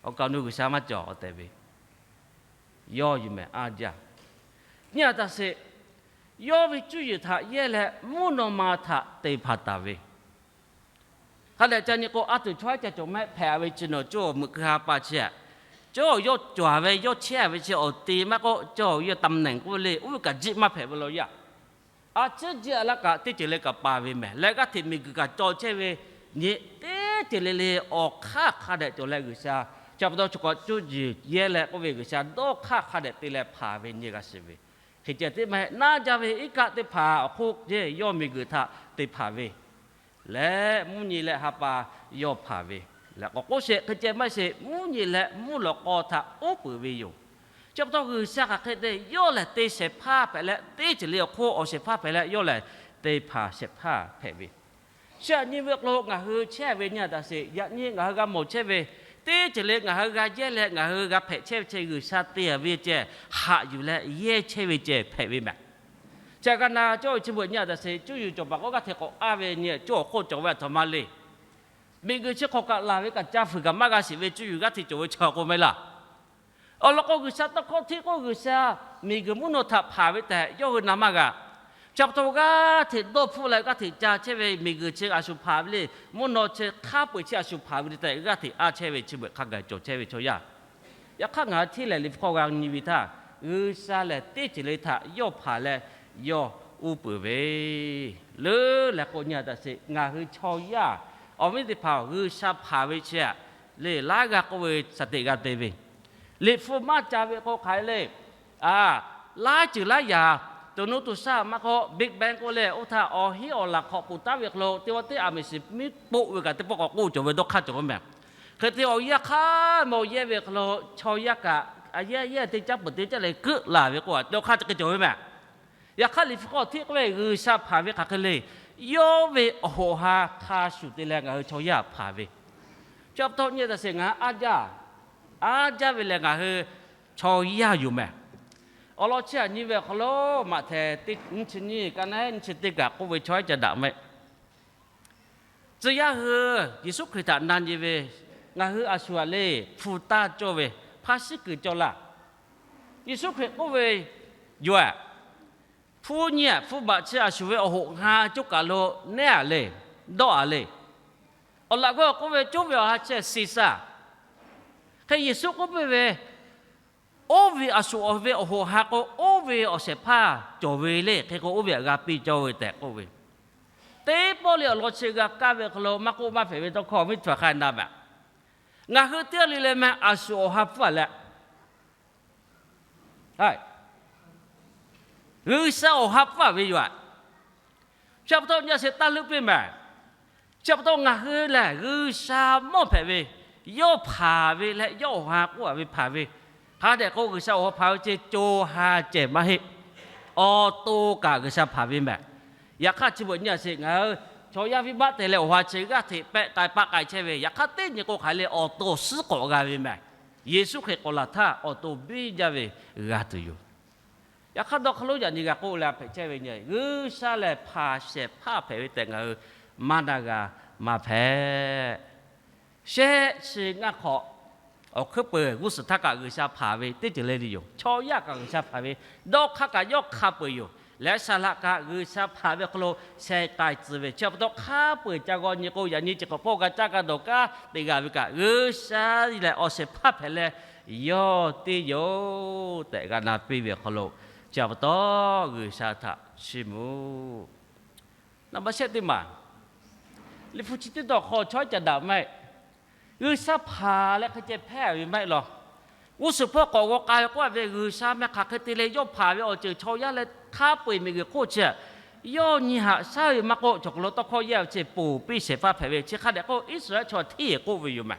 awˬ kaˍ awˬ nu G'uiˬsha maˇ cawˬ tehꞈ ve, yawˇ yuˬ mehˍ aˉ jaˇ. Nyi a taꞈ sheˍ, yawˇ ve cuˇ yiˍ htaꞈ yehˇ leh mvuhˇ naw ma htaꞈ te hpanˍ taˍ ve, hk'a dehꞈ ca nyi k'o, aˉ tuˬ chaw haiˉ ca cawˬ mehˆ hpehꞈ ve chi nawˬ cawˇ awˬ meuꞈ keu ha pa chi aꞈ, cawˇ yawˇ cawˬ ve, yawˇ chehˇ ve chi awˬ te maˇ k'oˆ, cawˇ yawˇ ตำแหน่ง k'oˆ ve le, oˇ ve kaꞈ jiˆ maˇ hpehꞈ ve law yaˇ. A ciˉ jiˆ a laˇ kaꞈ teˇ ceuˬ le kaꞈ pa ve mehˍ. Leh g'aˇ hteꞈ miˬguiˬ kaꞈ cawˬ chehˇ ve nyi, teˇ ceuˬ le le awˬ hk'aˇ hk'a dehꞈ cawˬ leh G'uiˬsha, chi pa taw chaw k'awꞈ cuˇ yiˍ yehˇ leh k'oˆ ve G'uiˬsha dawˇ hk'aˇ hk'a dehꞈ te leh hpanˍ ve nyi g'a shiˍ ve. Hk'e ceh teˇ maˇ heˆ, naˇ jaˇ ve iˉ kaˆ teˇ hpaˍ awˬ hk'oˆ ceˇ yawˇ miˬguiˬ htaꞈ te hpanˍ ve leh, mvuhˇ nyi leh ha pa yawˇ hpanˍ ve leh k'awꞈ k'oˆ sheˍ. Hk'e ceh maˇ sheˍ, mvuhˇ nyi leh mvuhˇ lawꞈ k'aw htaꞈ uˉ peunˍ ve yoˬ. Chi pa taw G'uiˬsha hk'aˬ hk'e te, yawˇ lehˬ te shehˍ hpaˇ hpehꞈ leh, teˇ ceuˬ le awˬ hk'oˆ awˬ shehˍ hpaˇ hpehꞈ leh, yawˇ lehˬ te hpanˍ shehˍ hpaˇ hpehꞈ ve. Chi htaꞈ nyi ve k'o, ngaˬ hui chehˇ ve nyi a taꞈ sheˍ, yaꞈ nyi ngaˬ hui g'a mawˬ chehˇ ve, teˇ ceuˬ le ngaˬ hui g'a yehˇ leh ngaˬ hui g'a hpehꞈ chehˇ ve ceh G'uiˬsha te ve ceh haꞈ yuˬ leh yehˇ chehˇ ve ceh hpehꞈ ve mehˍ. Chi htaꞈ g'a na cawˇ ve chi beuꞈ nyi a taꞈ sheˍ, cuˇ yuˬ cawˬ paˍ k'o g'aˇ hteꞈ k'awꞈ aˇ ve nyi, cawˇ awˬ hk'oˆ cawˬ ve a htoꞈ ma le. Miˬguiˬ chi hk'awꞈ kaꞈ laˬ ve kaꞈ ca fuiˍ kaꞈ maˇ g'a shiˍ ve cuˇ yuˬ g'aˇ hteꞈ cawˬ ve chaw k'o mehˍ laˇ. Awˬ lawn k'o, G'uiˬsha tawˇ hkawˇ hteˇ k'oˆ G'uiˬsha miˬguiˬ mvuhˇ naw htaꞈ hpanˍ ve tehꞈ yawˇ hui na maˇ g'a. Chi pa taw g'aˇ hteꞈ dawˇ hpfuhˆ leh g'aˇ hteꞈ ca chehˇ ve miˬguiˬ chi a shu hpanˍ ve le, mvuhˇ naw chi hk'a peu-eˬ chi a shu hpanˍ ve le tehꞈ g'aˇ hteꞈ aˇ chehˇ ve chi beuꞈ hk'a gaˬ cawˬ chehˇ ve chaw yaˇ. Yaꞈ hk'aˇ ngaˬ hui hteˇ lehˬ liꞈ hpu hk'aw g'a nyi ve htaˇ, G'uiˬsha lehˬ teˇ ceuˬ le htaꞈ yawˇ hpanˍ leh yawˇ uˉ peunˍ ve. Leuˉ leh k'o nyi a taꞈ sheˍ, ngaˬ hui chaw yaˇ awˬ viˉ teˇ hpaˍ G'uiˬsha hpanˍ ve chi aꞈ le laˇ g'a k'oˆ ve shaˍ teꞈ g'a te ve, liꞈ hpu maˇ ca ve k'o hk'aˬ hk'e le. A, laiˉ ceuˬ laiˉ yaꞈ, to nuˇ to shaˉ maˇ k'oˆ, Big Bang k'oˆ leh oˇ htaꞈ awˬ hinˉ awˬ laˬ hk'awꞈ poˬ taˉ ve hk'aw lo teˇ g'aˇ teˇ aˬ miˬ shiˍ miˉ k'oˆ ve kaꞈ teˇ pawˆ k'awꞈ k'oˆ cawˬ ve dawˇ hk'aˇ cawˬ ve mehˍ. Hk'e te awˬ yanˇ hk'aˇ mawˬ yehˇ ve hk'aw lo chaw yaˇ kaꞈ a yehˇ a yehˇ teˇ caˉ peuˬ teˇ caˉ leh keuˆ laˬ ve k'o a dawˇ hk'aˇ chi hk'e cawˬ ve mehˍ. Yaꞈ hk'aˇ liꞈ hpu hk'aw hteˇ k'oˆ ve G'uiˬsha hpanˍ ve hk'aˬ hk'e le, yawˇ ve awˬ hoꞈ ha hk'a shuˍ te leh ngaˬ hui chaw yaˇ hpanˍ ve. Chi pa taw nyi a taꞈ sheˍ ngaˬ hui aˇ jaˇ, aˇ jaˇ ve lehˬ ngaˬ hui chaw yaˇ yoˬ mehˍ. Awˬ lawn chi htaꞈ nyi ve awˬ hk'aw lo Maꞈhtehˍ teˇ nyiˇ chi nyiˇ ka naˉ nyiˇ chi teˇ kaꞈ k'oˆ ve chaw haiˉ ca daꞈ mehˍ. Tcuh yaˇ hui Yeˍsuˆ Hkriꞈ htaꞈ na nyi ve, ngaˬ hui a shu aꞈ le hpu taˇ cawˇ ve, hpaˇ shiˉ kuiˬ cawˇ laˇ. Yeˍsuˆ Hkriꞈ k'oˆ ve yoˬ aꞈ, hpu nyi aꞈ hpu baꞈ chi a shu ve awˬ hoꞈ ha coˇ kaˬ lo nehˉ aꞈ le, dawˆ aꞈ le. Awˬ laꞈ g'awˇ k'oˆ ve coˇ ve awˬ ha chi shiˍ shaˍ. Hk'e Yeˍsuˆ k'oˆ piˇ ve, oˇ ve a shu awˬ ve awˬ hoꞈ ha k'o oˇ ve awˬ shehˍ hpaˇ cawˬ ve le. Hk'e k'o oˇ ve aꞈ g'a piˇ cawˇ ve tehꞈ k'oˆ ve, teˇ pawˆ le awˬ lawn chi g'a kaˇ ve hk'aw lo maˇ k'oˆ maˇ hpehꞈ ve tawˇ hkawˇ viˉ htaꞈ hk'a na mehˍ. Ngaˬ hui teˇ g'aˇ le leh meh a shu awˬ ha pfuhˇ aꞈ leh, G'uiˬsha awˬ ha pfuhˇ aꞈ ve yoˬ aꞈ. Chi pa taw nyi a sheˍ taˇ leuˆ piˇ mehˍ. Chi pa taw ngaˬ hui lehˬ G'uiˬsha mawˇ hpehꞈ ve, yawˇ hpanˍ ve leh yawˇ awˬ ha k'oˆ aꞈ ve hpanˍ ve, hk'a dehꞈ k'o G'uiˬsha awˬ ha hpanˍ ve ceh co ha cehˬ maˇ heˆ. Awˬ to kaꞈ G'uiˬsha hpanˍ ve mehˍ. Yaꞈ hk'aˇ chi beuꞈ nyi a sheˍ ngaˬ hui chaw yaˇ viˇ baˆ te leh awˬ ha chi g'aˇ hteꞈ pehˆ k'ai paˆ k'ai chehˇ ve, yaꞈ hk'aˇ teˇ nyi k'o hk'aˬ le awˬ to suhˉ k'awꞈ g'a ve mehˍ. Yeˍsuˆ Hkriꞈ k'awꞈ laˬ htaˇ awˬ to biˇ jaˇ ve g'a tuˬ yoˬ. Yaꞈ hk'aˇ dawˇ hk'aw lo yaꞈ nyi g'a k'oˆ leh hpehꞈ chehˇ ve nyi, G'uiˬsha lehˬ hpanˍ shehˍ hpaˇ hpehꞈ ve tehꞈ ngaˬ hui maˇ na g'a maˇ hpehꞈ. Shehˆ chi ngaˇ hk'awꞈ awˬ hkuiˉ peuˬ g'uˇ suhˍ htaˇ kaꞈ G'uiˬsha hpanˍ ve teˇ ceuˬ le le yoˬ. Chaw yaˇ kaꞈ G'uiˬsha hpanˍ ve, dawˇ hk'aˇ kaꞈ yawˇ hk'a peu-eˬ yoˬ. Leh saˍ laꞈ kaꞈ G'uiˬsha hpanˍ ve hk'aw lo sheh k'ai tcuh ve, chi pa taw hk'a peu-eˬ ca g'aw nyi k'o yaꞈ nyi chi hk'awꞈ hpawˇ g'a caˇ g'a dawˬ kaˉ te g'a ve kaꞈ, G'uiˬsha lehˬ awˬ shehˍ hpaˇ hpehꞈ leh yawˇ teˇ yoˬ tehꞈ g'a na piˇ ve awˬ hk'aw lo, chi pa taw G'uiˬsha htaꞈ chiˇ mvuh. Naˍ baˆ shehˆ teˇ maˬ, liꞈ hpu chi teˇ taw hk'aw chaw ca daꞈ maˇ heˆ. G'uiˬsha hpanˍ leh hk'e ceh hpehˇ ve maˇ heˆ law. G'uˇ suhˍ hpawˇ k'awꞈ g'aw k'ai ve k'oˆ ve G'uiˬsha meh hk'aˬ hk'e te leh yawˇ hpanˍ ve awˬ ceuˬ chaw yaˇ leh hk'a peu-eˬ miˬguiˬ hk'oˆ chi, yawˇ nyi haꞈ shaˉ ve maˇ k'oˆ, chaw hk'aw lo tawˇ hkawˇ yehˇ ve chi poˬ piˇ shehˍ hpaˇ hpehꞈ ve chi hk'a dehꞈ k'o Iˉsaˍreˍlaˆ chaw hteˇ k'oˆ ve yoˬ mehˍ.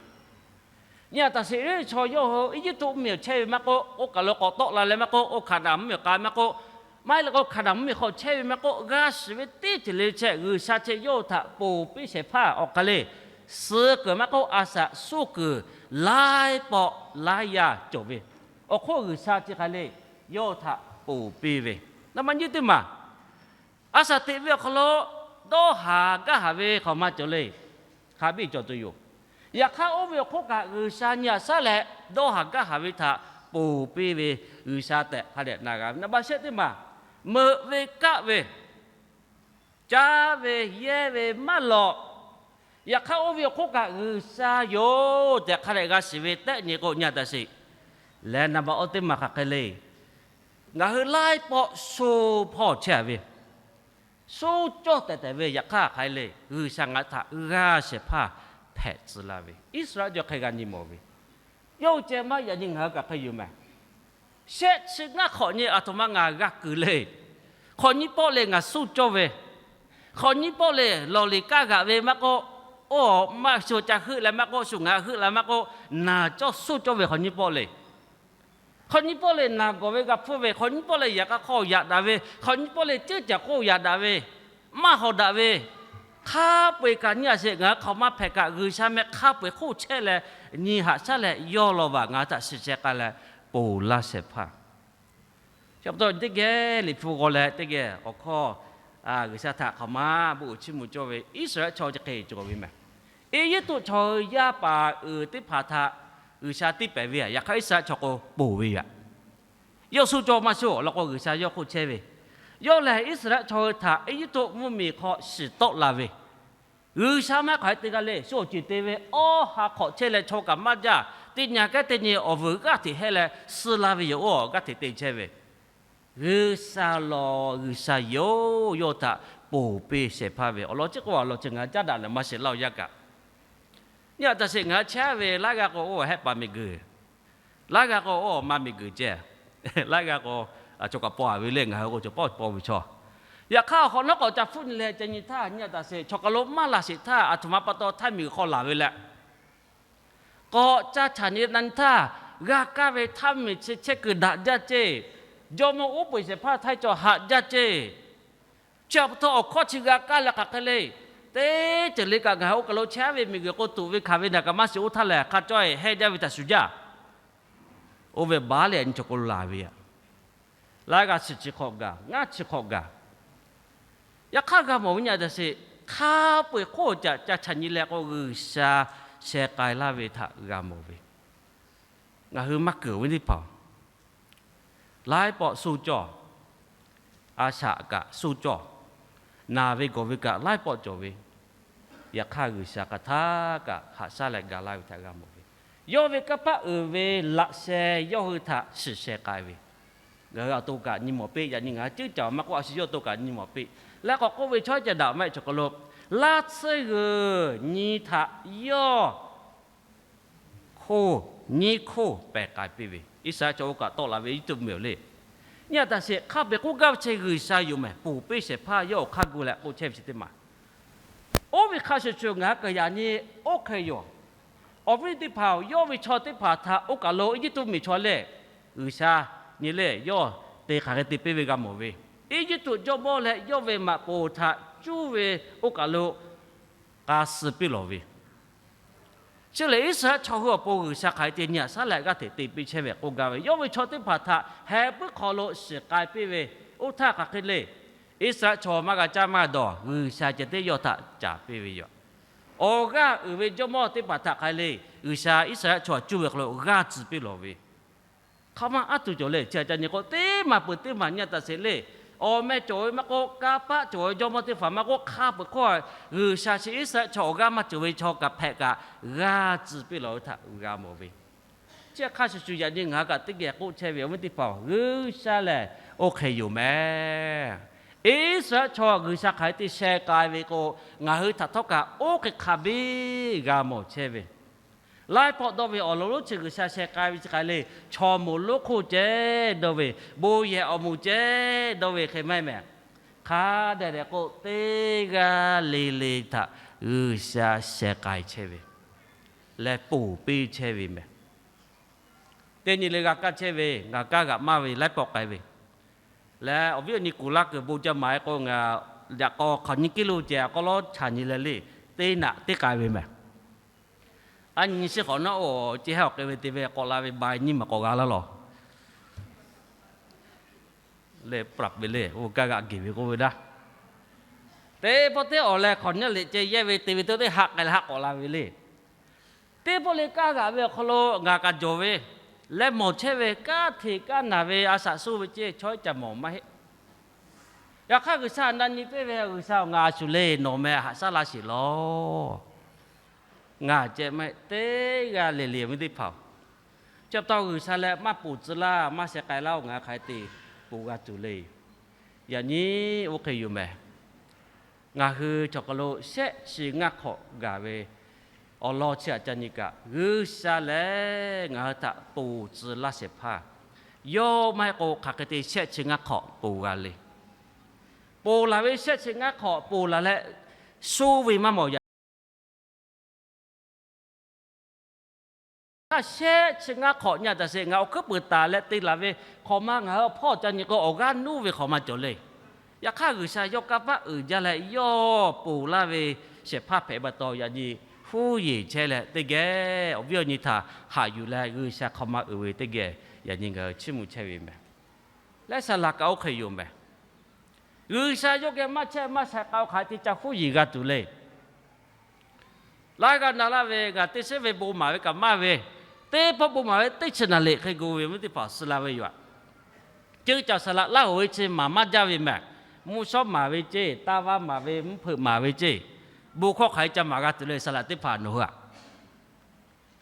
Nyi a taꞈ sheˍ, Iˉsaˍreˍlaˆ chaw yawˇ hui Eˇjiˇtuꞈ mvuhˇmiˬ chehˇ ve maˇ k'oˆ, oˇ kaˬ lo k'awꞈ tawˆ la leh maˇ k'oˆ, oˇ Hkaˍnanˍ mvuhˇmiˬ k'ai maˇ k'oˆ, maˇ heˆ leh k'o Hkaˍnanˍ mvuhˇmiˬ hk'aw chehˇ ve maˇ k'oˆ, g'a shiˍ ve teˇ ceuˬ le chehˇ G'uiˬsha chehˇ yawˇ hui htaꞈ poˬ piˇ shehˍ hpaˇ awˬ hk'aˬ le. suh kuiˬ maˇ k'oˆ, a shaꞈ suh kuiˬ laiˉ pawˆ laiˉ yaˇ cawˬ ve. Awˬ hk'oˆ G'uiˬsha chi hk'aˬ le, yawˇ htaꞈ ponˬ piˇ ve. Naˍ baˆ nyiˇ teˇ maˬ, a shaꞈ teꞈ ve awˬ hk'aw lo dawˇ haˍ gaˇ haˍ ve hk'awꞈ ma cawˬ le. Hk'a biˇ cawˬ tuˬ yoˬ. Yaꞈ hk'aˇ, oˇ ve awˬ hk'oˆ kaꞈ G'uiˬsha nyi haꞈ shaˉ leh dawˇ haˍ gaˇ haˍ ve htaꞈ ponˬ piˇ ve G'uiˬsha tehꞈ hk'a dehꞈ na g'a ve. Naˍ baˆ shehˆ teˇ maˬ, meuꞈ ve kaˆ ve, caˇ ve yehˇ ve maˇ lawꞈ. Yaꞈ hk'aˇ, oˇ ve awˬ hk'oˆ kaꞈ G'uiˬsha yoˬ tehꞈ hk'a dehꞈ g'a shiˍ ve tehꞈ nyi k'o, nyi a taꞈ sheˍ. Leh naˍ baˆ awˇ teˇ maˬ hk'aˬ hk'e le, ngaˬ hui laiˉ pawˆ sho hpawˇ chehˇ a ve, sho cawˇ tehˬ tehˬ ve. Yaꞈ hk'aˇ hk'aˬ hk'e le, G'uiˬsha ngaˬ htaꞈ g'aˇ shehˍ hpaˇ hpehꞈ tcuh laˇ ve, Iˉsaˍreˍlaˆ chaw hk'e g'a nyi mawˬ ve. Yawˇ hui ceh maˇ yaꞈ nyi ngaˬ hui kaꞈ hk'e yoˬ mehˍ. Shehˆ chi ngaˇ hk'awꞈ nyi aˬ htoꞈ ma ngaˬ g'a kuiˬ le. Hk'awꞈ nyiˇ pawˆ le ngaˬ suh cawˇ ve, hk'awꞈ nyiˇ pawˆ le lawˬ liꞈ kaˇ g'aꞈ ve maˇ k'oˆ, oˇ maˇ shu ca heuˆ leh maˇ k'oˆ, shu ngaˬ heuˆ leh maˇ k'oˆ, naˬ cawˇ suh cawˇ ve hk'awꞈ nyiˇ pawˆ le. Hk'awꞈ nyiˇ pawˆ le naˬ gawˬ ve g'a hpfuhˇ ve, hk'awꞈ nyiˇ pawˆ le yaꞈ k'a hk'aw yaꞈ daꞈ ve, hk'awꞈ nyiˇ pawˆ le ceuˇ caˬ hk'oˆ yaꞈ daꞈ ve, maˇ hawˍ daꞈ ve, hk'a peu-eˬ kaꞈ nyi a sheˍ, ngaˬ hui hk'awꞈ maˇ hpehꞈ kaꞈ G'uiˬsha meh hk'a peu-eˬ hk'oˆ chehˇ leh nyi haꞈ shaˉ leh yawˇ law vaˬ ngaˬ hui htaꞈ shiˍ sheh k'ai leh ponˬ laˇ shehˍ hpaˇ. Chi pa taw teˇ geh liꞈ hpu g'aw leh teˇ geh awˬ hkawˇ G'uiˬsha htaꞈ hk'awꞈ maˇ bon uiˍ chiˇ mvuh cawˇ ve Iˉsaˍreˍlaˆ chaw chi hk'e cawˬ ve mehˍ. Eˇjiˇtuꞈ chaw hui yaˇ paˍ uiˍ teˇ hpaˍ htaꞈ G'uiˬsha tiˇ pehˍ ve aꞈ, yaꞈ hk'aˇ Iˉsaˍreˍlaˆ chaw k'o ponˬ ve yoˬ. Yawˇ suh cawˇ maˇ suh awˬ lawn k'o G'uiˬsha yawˇ hk'oˆ chehˇ ve. Yawˇ lehˬ Iˉsaˍreˍlaˆ chaw hui htaꞈ Eˇjiˇtuꞈ mvuhˇmiˬ hk'aw shiˍ tawˆ la ve, G'uiˬsha maˇ hk'aˬ hk'e te g'a le, shu awˬ ceˬ te ve awˇ ha hk'awꞈ chehˇ leh chaw kaꞈ maˇ jaˇ, teˇ nyi kehˉ teˇ nyi awˬ vuiˬ g'aˇ hteꞈ hehˇ leh suh la ve yoˬ. Oˇ g'aˇ hteꞈ te chehˇ ve G'uiˬsha lawˬ G'uiˬsha yoˬ. Yawˇ htaꞈ ponˬ piˇ shehˍ hpaˇ ve awˬ lawn chi k'o, awˬ lawn chi ngaˬ hui caˉ daꞈ leh maˇ shehˍ laˇ-oˬ yaˇ kaꞈ. Nyi a taꞈ sheˍ, ngaˬ hui chehˇ ve laiˉ g'aˇ k'o oˇ hehˆ paˍ miˬguiˬ, laiˉ g'aˇ k'o oˇ awˬ ma miˬguiˬ ceh, laiˉ g'aˇ k'o chaw kaꞈ paw a ve le, ngaˬ hui k'o chaw paw paw ve chaw. Yaꞈ hk'aˇ awˬ hk'awꞈ nawˉ k'awꞈ ca hpfuhˆ nyi leh ca nyi htaˇ, nyi a taꞈ sheˍ, chaw kaˬ lo maˇ laˬ sheˍ htaˇ, aˬ htoꞈ ma pa taw htaˇ miˬguiˬ hk'aw laˬ ve leh k'awꞈ ca chaꞈ nyi na nyi htaˇ, g'a kaˇ ve htaˇ miˬ chi chehˇ kuiˬ daꞈ jaˇ ceˇ. Jawˇmawˇ uˉ peunˍ shehˍ hpaˇ htaˇ cawˬ haꞈ jaˇ ceˇ. Chi pa taw awˬ hkawˇ chi g'a kaˇ leh hk'aˬ hk'e le, teˇ ceuˬ le kaꞈ ngaˬ hui oˇ kaˬ lo chehˇ ve miˬguiˬ k'o tuꞈ ve hkanˍ ve naˬ kaꞈ maˇ shiˍ oˇ htaˇ lehˬ hk'a cawˇ-e hehˇ jaˇ ve htaꞈ shuˍ jaˇ. Oˇ ve baˉ leh nyi chaw k'o laˬ ve aꞈ, laiˉ g'aˇ chi chi hk'awꞈ gaˬ, ngaˇ chi hk'awꞈ gaˬ. Yaꞈ hk'aˇ g'a mawˬ ve nyi a taꞈ sheˍ, hk'a peu-eˬ hk'oˆ caꞈ ca chaꞈ nyi leh k'o G'uiˬsha sheh k'ai laˇ ve htaꞈ g'a mawˬ ve. Ngaˬ hui maˇ keunˍ ve teˇ hpaˍ-oˬ, laiˉ pawˆ suh cawˇ, a shaꞈ kaꞈ suh cawˇ, naˬ ve gawˬ ve kaꞈ laiˉ pawˆ cawˬ ve, yaꞈ hk'aˇ G'uiˬsha hk'aˬ htaˇ kaꞈ haꞈ shaˉ leh ga laˇ ve htaꞈ g'a mawˬ ve. Yawˇ ve kanˇ paˆ uiˍ ve laꞈ sheh yawˇ hui htaꞈ shiˍ sheh k'ai ve. Ngaˬ hui aˬ to kaꞈ nyi mawˬ piˇ, yaꞈ nyi ngaˬ hui ceuˉ caˬ maˇ k'oˆ, a shu yawˇ to kaꞈ nyi mawˬ piˇ. Leh k'awꞈ k'oˆ ve, chaw ceh daꞈ maˇ heˆ chaw hk'aw lo, laˇ tsuhˇ g'uiˬ nyi htaꞈ yawˇ hkoˇ nyiˇ hkoˇ pehˬ k'ai piˇ ve. Iˉsaˍreˍlaˆ chaw oˇ kaꞈ tawˆ la ve Eˇjiˇtuꞈ mvuhˇmiˬ-oˬ le. Nyi a taꞈ sheˍ, hk'a peu-eˬ k'oˆ gaˇ ve chi G'uiˬsha yoˬ mehˍ, ponˬ piˇ shehˍ hpaˇ yawˇ awˬ hk'aˇ gu leh k'oˆ chehˇ ve chi teˇ maˬ. Oˇ ve hk'a shuˍ shuˍ ngaˬ hui kaꞈ yaꞈ nyi oˇ hk'e yoˬ. Awˬ viˉ teˇ hpaˍ-oˬ, yawˇ ve chaw teˇ hpaˍ htaꞈ oˇ kaˬ lo Eˇjiˇtuꞈ miˬ chaw lehˬ, G'uiˬsha nyi le yawˇ te hk'aˬ hk'e te piˇ ve g'a mawˬ ve. Eˇjiˇtuꞈ jawˇmawˇ leh yawˇ ve maꞈ poˍ htaꞈ cuˇ ve oˇ kaˬ lo k'a suh piˇ lawˬ ve. Chi lehˬ Iˉsaˍreˍlaˆ chaw hui awˬ pon G'uiˬsha hk'aˬ hk'e te nyi haꞈ shaˉ leh g'aˇ hteꞈ te piˇ chehˇ ve k'oˆ gaˇ ve, yawˇ ve chaw teˇ hpaˍ htaꞈ heh puiˉ hk'aw lo shiˍ k'ai piˇ ve. Oˇ htaˇ hk'aˬ hk'e le, Iˉsaˍreˍlaˆ chaw maˇ g'a caˇ maˇ g'a dawˬ, G'uiˬsha ceh tiˉ yawˇ htaꞈ caˍ piˇ ve yoˬ. Awˬ g'aˇ uiˍ ve jawˇmawˇ teˇ hpaˍ htaꞈ hk'aˬ hk'e le, G'uiˬsha Iˉsaˍreˍlaˆ chaw cuˇ ve hk'aw lo g'aˇ tcuh piˇ lawˬ ve. Hk'aˬ ma aˉ tuˬ cawˬ le, chi a ca nyi k'o teˇ maˬ peuˬ teˇ maˬ nyi a taꞈ sheˍ le. Awˬ meh cawˬ ve maˇ k'oˆ, kanˇ paˆ cawˬ ve jawˇmawˇ teˇ hpaˍ maˇ k'oˆ, hk'a peu-eˬ hk'oˆ G'uiˬsha chi Iˉsaˍreˍlaˆ chaw awˬ g'aˇ maˇ cawˬ ve chaw kaꞈ hpehꞈ kaꞈ g'aˇ tcuh piˇ lawˬ ve htaꞈ g'a mawˬ ve. Chi hk'a shuˍ shuˍ yaꞈ nyi ngaˬ hui kaꞈ teˇ geh k'oˆ chehˇ ve, awˬ viˉ teˇ hpaˍ-oˬ, G'uiˬsha lehˬ oˇ hk'e yoˬ mehˍ. Iˉsaˍreˍlaˆ chaw G'uiˬsha hk'aˬ hk'e te sheh k'ai ve k'o, ngaˬ hui htaꞈ htawˇ kaꞈ oˇ hk'e hk'a biˇ g'a mawˬ chehˇ ve. Laiˉ pawˆ dawˇ ve awˬ lawn lonˉ chi G'uiˬsha sheh k'ai ve chi hk'aˬ le, chaw moˍ lonˉ hk'oˆ ceh dawˇ ve, bon yehˬ awˬ moˍ ceh dawˇ ve hk'e maˇ heˆ mehˍ. Hk'a dehꞈ dehꞈ k'o teˇ g'aˇ le le htaꞈ G'uiˬsha sheh k'ai chehˇ ve leh ponˬ piˇ chehˇ ve mehˍ. Teˇ nyi le g'a kaˇ chehˇ ve, ngaˬ kaˇ g'aꞈ maˇ ve laiˉ pawˆ k'ai ve leh, awˬ viˉ awˬ nyi kuˬ laˇ kuiˬ bon ca maˍ-e k'o, ngaˬ yaꞈ k'aw hk'awꞈ nyi kiˇ lo ceh k'aw lawˉ chaꞈ nyi leh le, teˇ naꞈ teˇ k'ai ve mehˍ. A nyi chi hk'awꞈ nawˉ oˬ, chi hehˉ awˬ k'e ve te ve k'awꞈ la ve ba nyiˇ maˬ k'awꞈ g'a laˇ lawˬ. Leh ปรับ ve le, oˇ kaˇ g'aꞈ geˬ ve k'oˆ ve daˇ. Teˇ pawˆ teˇ awˬ leh hk'awꞈ nyaˇ liꞈ ceh yehˇ ve te ve teˇ haꞈ k'ai leh haꞈ k'awꞈ la ve le. Teˇ pawˆ le kaˇ g'aꞈ ve awˬ hk'aw lo ngaˬ kaꞈ jawˬ ve, leh mawˬ chehˇ ve kanˉ hteꞈ kaˇ naˬ ve a shaꞈ suh ve ceh chaw iˉ ca mawˬ maˇ heˆ. Yaꞈ hk'aˇ G'uiˬsha na nyi piˇ ve, G'uiˬsha ngaˬ a shu le, nawˬ meh haꞈ shaˉ laˇ sheˍ lawˬ. Ngaˬ ceh maˇ heˆ, teˇ g'aˇ le le awˬ viˉ teˇ hpaˍ-oˬ, chi pa taw G'uiˬsha leh maˇ ponˬ tcuh laˇ, maˇ sheh k'ai laˇ-oˬ, ngaˬ hui hk'aˬ hk'e te ponˬ g'a tuˬ le. Yaꞈ nyi oˇ hk'e yoˬ mehˍ. Ngaˬ hui chaw hk'aw lo shehˆ chi ngaˇ hk'awꞈ gaˬ ve awˬ lawn chi aꞈ ca nyi kaꞈ, G'uiˬsha lehˬ ngaˬ hui htaꞈ ponˬ tcuh laˇ shehˍ hpaˇ. Yawˇ maˇ heˆ k'o hk'aˬ hk'e te shehˆ chi ngaˇ hk'awꞈ ponˬ g'a le. Ponˬ laˬ ve shehˆ chi ngaˇ hk'awꞈ ponˬ laˬ leh, suh ve maˇ mawˬ yaꞈ hk'aˇ shehˆ chi ngaˇ hk'awꞈ nyi taˍ sheˍ. Ngaˬ awˬ hkuiˉ puiˍ taˍ leh te laˬ ve hk'awꞈ ma ngaˬ hui awˬ hpawˇ ca nyi k'o, awˬ g'aˇ nuˇ ve hk'awꞈ ma cawˬ le. Yaꞈ hk'aˇ G'uiˬsha yawˇ kanˇ paˆ uiˍ jaˇ leh yawˇ ponˬ laˇ ve shehˍ hpaˇ hpehꞈ pa taw, yaꞈ nyi huˉ yeˬ chehˇ leh teˇ geh awˬ viˉ awˬ nyi htaꞈ haꞈ yuˬ leh G'uiˬsha hk'awꞈ ma uiˍ ve teˇ geh yaꞈ nyi ngaˬ hui chiˇ mvuh chehˇ ve mehˍ. Leh saˍ laꞈ kaꞈ oˇ hk'e yoˬ mehˍ. G'uiˬsha yawˇ geh maˇ chehˇ maˇ sheh k'ai-o hk'aˬ hk'e te ca huˉ yeˬ g'a tuˬ le. Laiˉ g'aˇ na laˇ ve ngaˬ teˇ shiˉ ve bon maˍ ve kaꞈ maˇ ve, teˇ pawˆ bon maˍ ve teˇ chi naˍ liꞈ hk'e gu ve awˬ viˉ teˇ hpaˍ suh la ve yoˬ. Ceuˇ caˬ saˍ laꞈ laˇ hoꞈ ve chi maˍ maˇ jaˇ ve mehˍ. Mvuhˇ shawˉ maˍ ve ceˇ, taˇ vaˇ maˍ ve, mvuhˇ hpeuꞈ maˍ ve ceˇ, bon hkawˇ hk'aˬ hk'e ca maˍ g'a tuˬ le saˍ laꞈ teˇ hpaˍ nawˬ hui-aꞈ.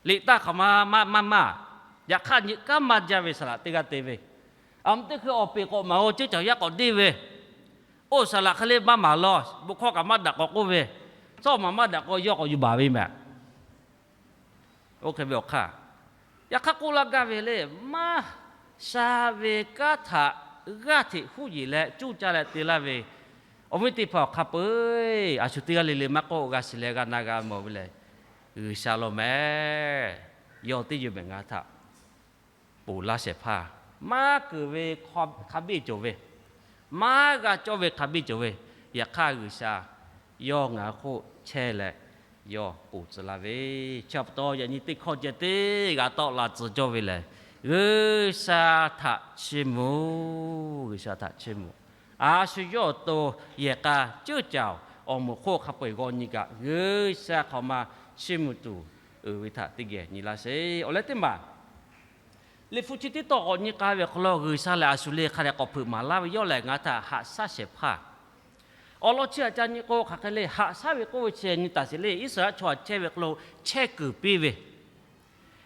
Liꞈ taˇ hk'aˬ ma maˇ maˇ maˇ. Yaꞈ hk'aˇ nyi kanˉ maˇ jaˇ ve saˍ laꞈ teˇ g'aˇ te ve, aˬ mvuhˇ teˇ hkui awˬ peˍ k'awꞈ maˍ-o, ceuˇ caˬ yaˇ k'awꞈ deˇ ve, oˇ saˍ laꞈ hk'e le maˇ maˍ law, bon hkawˇ kaꞈ maˇ daꞈ k'awꞈ k'oˆ ve, tawˇ maˍ maˇ daꞈ k'o yawˇ k'awꞈ yuˬ baˬ ve mehˍ. Oˇ hk'e ve awˬ hk'aˇ, yaꞈ hk'aˇ k'oˆ laˇ gaˇ ve le, maˇ sha ve kanˉ htaꞈ g'aˇ hteꞈ huˉ yeˬ leh cuˇ caˇ leh te laˇ ve awˬ viˉ teˇ hpaˍ awˬ hk'a peu-eˬ a shu teˇ g'aˇ le le maˇ k'oˆ, g'a shiˍ leh g'a na g'a mawˬ ve lehˬ, G'uiˬsha law mehˍ. Yawˇ teˇ yawˇ mehˍ ngaˬ htaꞈ ponˬ laˇ shehˍ hpaˇ. Maˇ keunˍ ve hk'a biˇ cawˬ ve, maˇ g'a cawˇ ve hk'a biˇ cawˬ ve, yaꞈ hk'aˇ G'uiˬsha yawˇ ngaˬ hui hk'oˆ chehˇ leh yawˇ ponˬ tcuh laˇ ve, chi pa taw yaꞈ nyi teˇ hkawˇ ceh teˇ g'aˇ tawˆ la tcuh cawˇ ve lehˬ, G'uiˬsha htaꞈ chiˇ mvuh. G'uiˬsha htaꞈ chiˇ mvuh. A shu yawˇ awˬ to yehˬ k'a ceuˇ caˬ awˬ moˍ hk'oˆ hk'a peu-eˬ g'aw nyi kaꞈ, G'uiˬsha hk'awꞈ ma chiˇ mvuh tuˬ uiˍ ve htaꞈ teˇ geh nyi laˇ sheˍ. Awˬ leh teˇ maˬ, Liꞈ hpu chi teˇ tawˇ k'awꞈ nyi k'ai ve awˬ hk'aw lo, G'uiˬsha lehˬ a shu le hk'a dehꞈ k'awꞈ hpeuꞈ maˍ laˇ ve, yawˇ lehˬ ngaˬ htaꞈ haꞈ shaˉ shehˍ hpaˇ. Awˬ lawn chi aꞈ ca nyi k'o, hk'aˬ hk'e le haꞈ shaˉ ve k'oˆ ve chi nyi taˍ sheˍ le. Iˉsaˍreˍlaˆ chaw aꞈ chehˇ ve hk'aw lo chehˇ kuiˬ piˇ ve,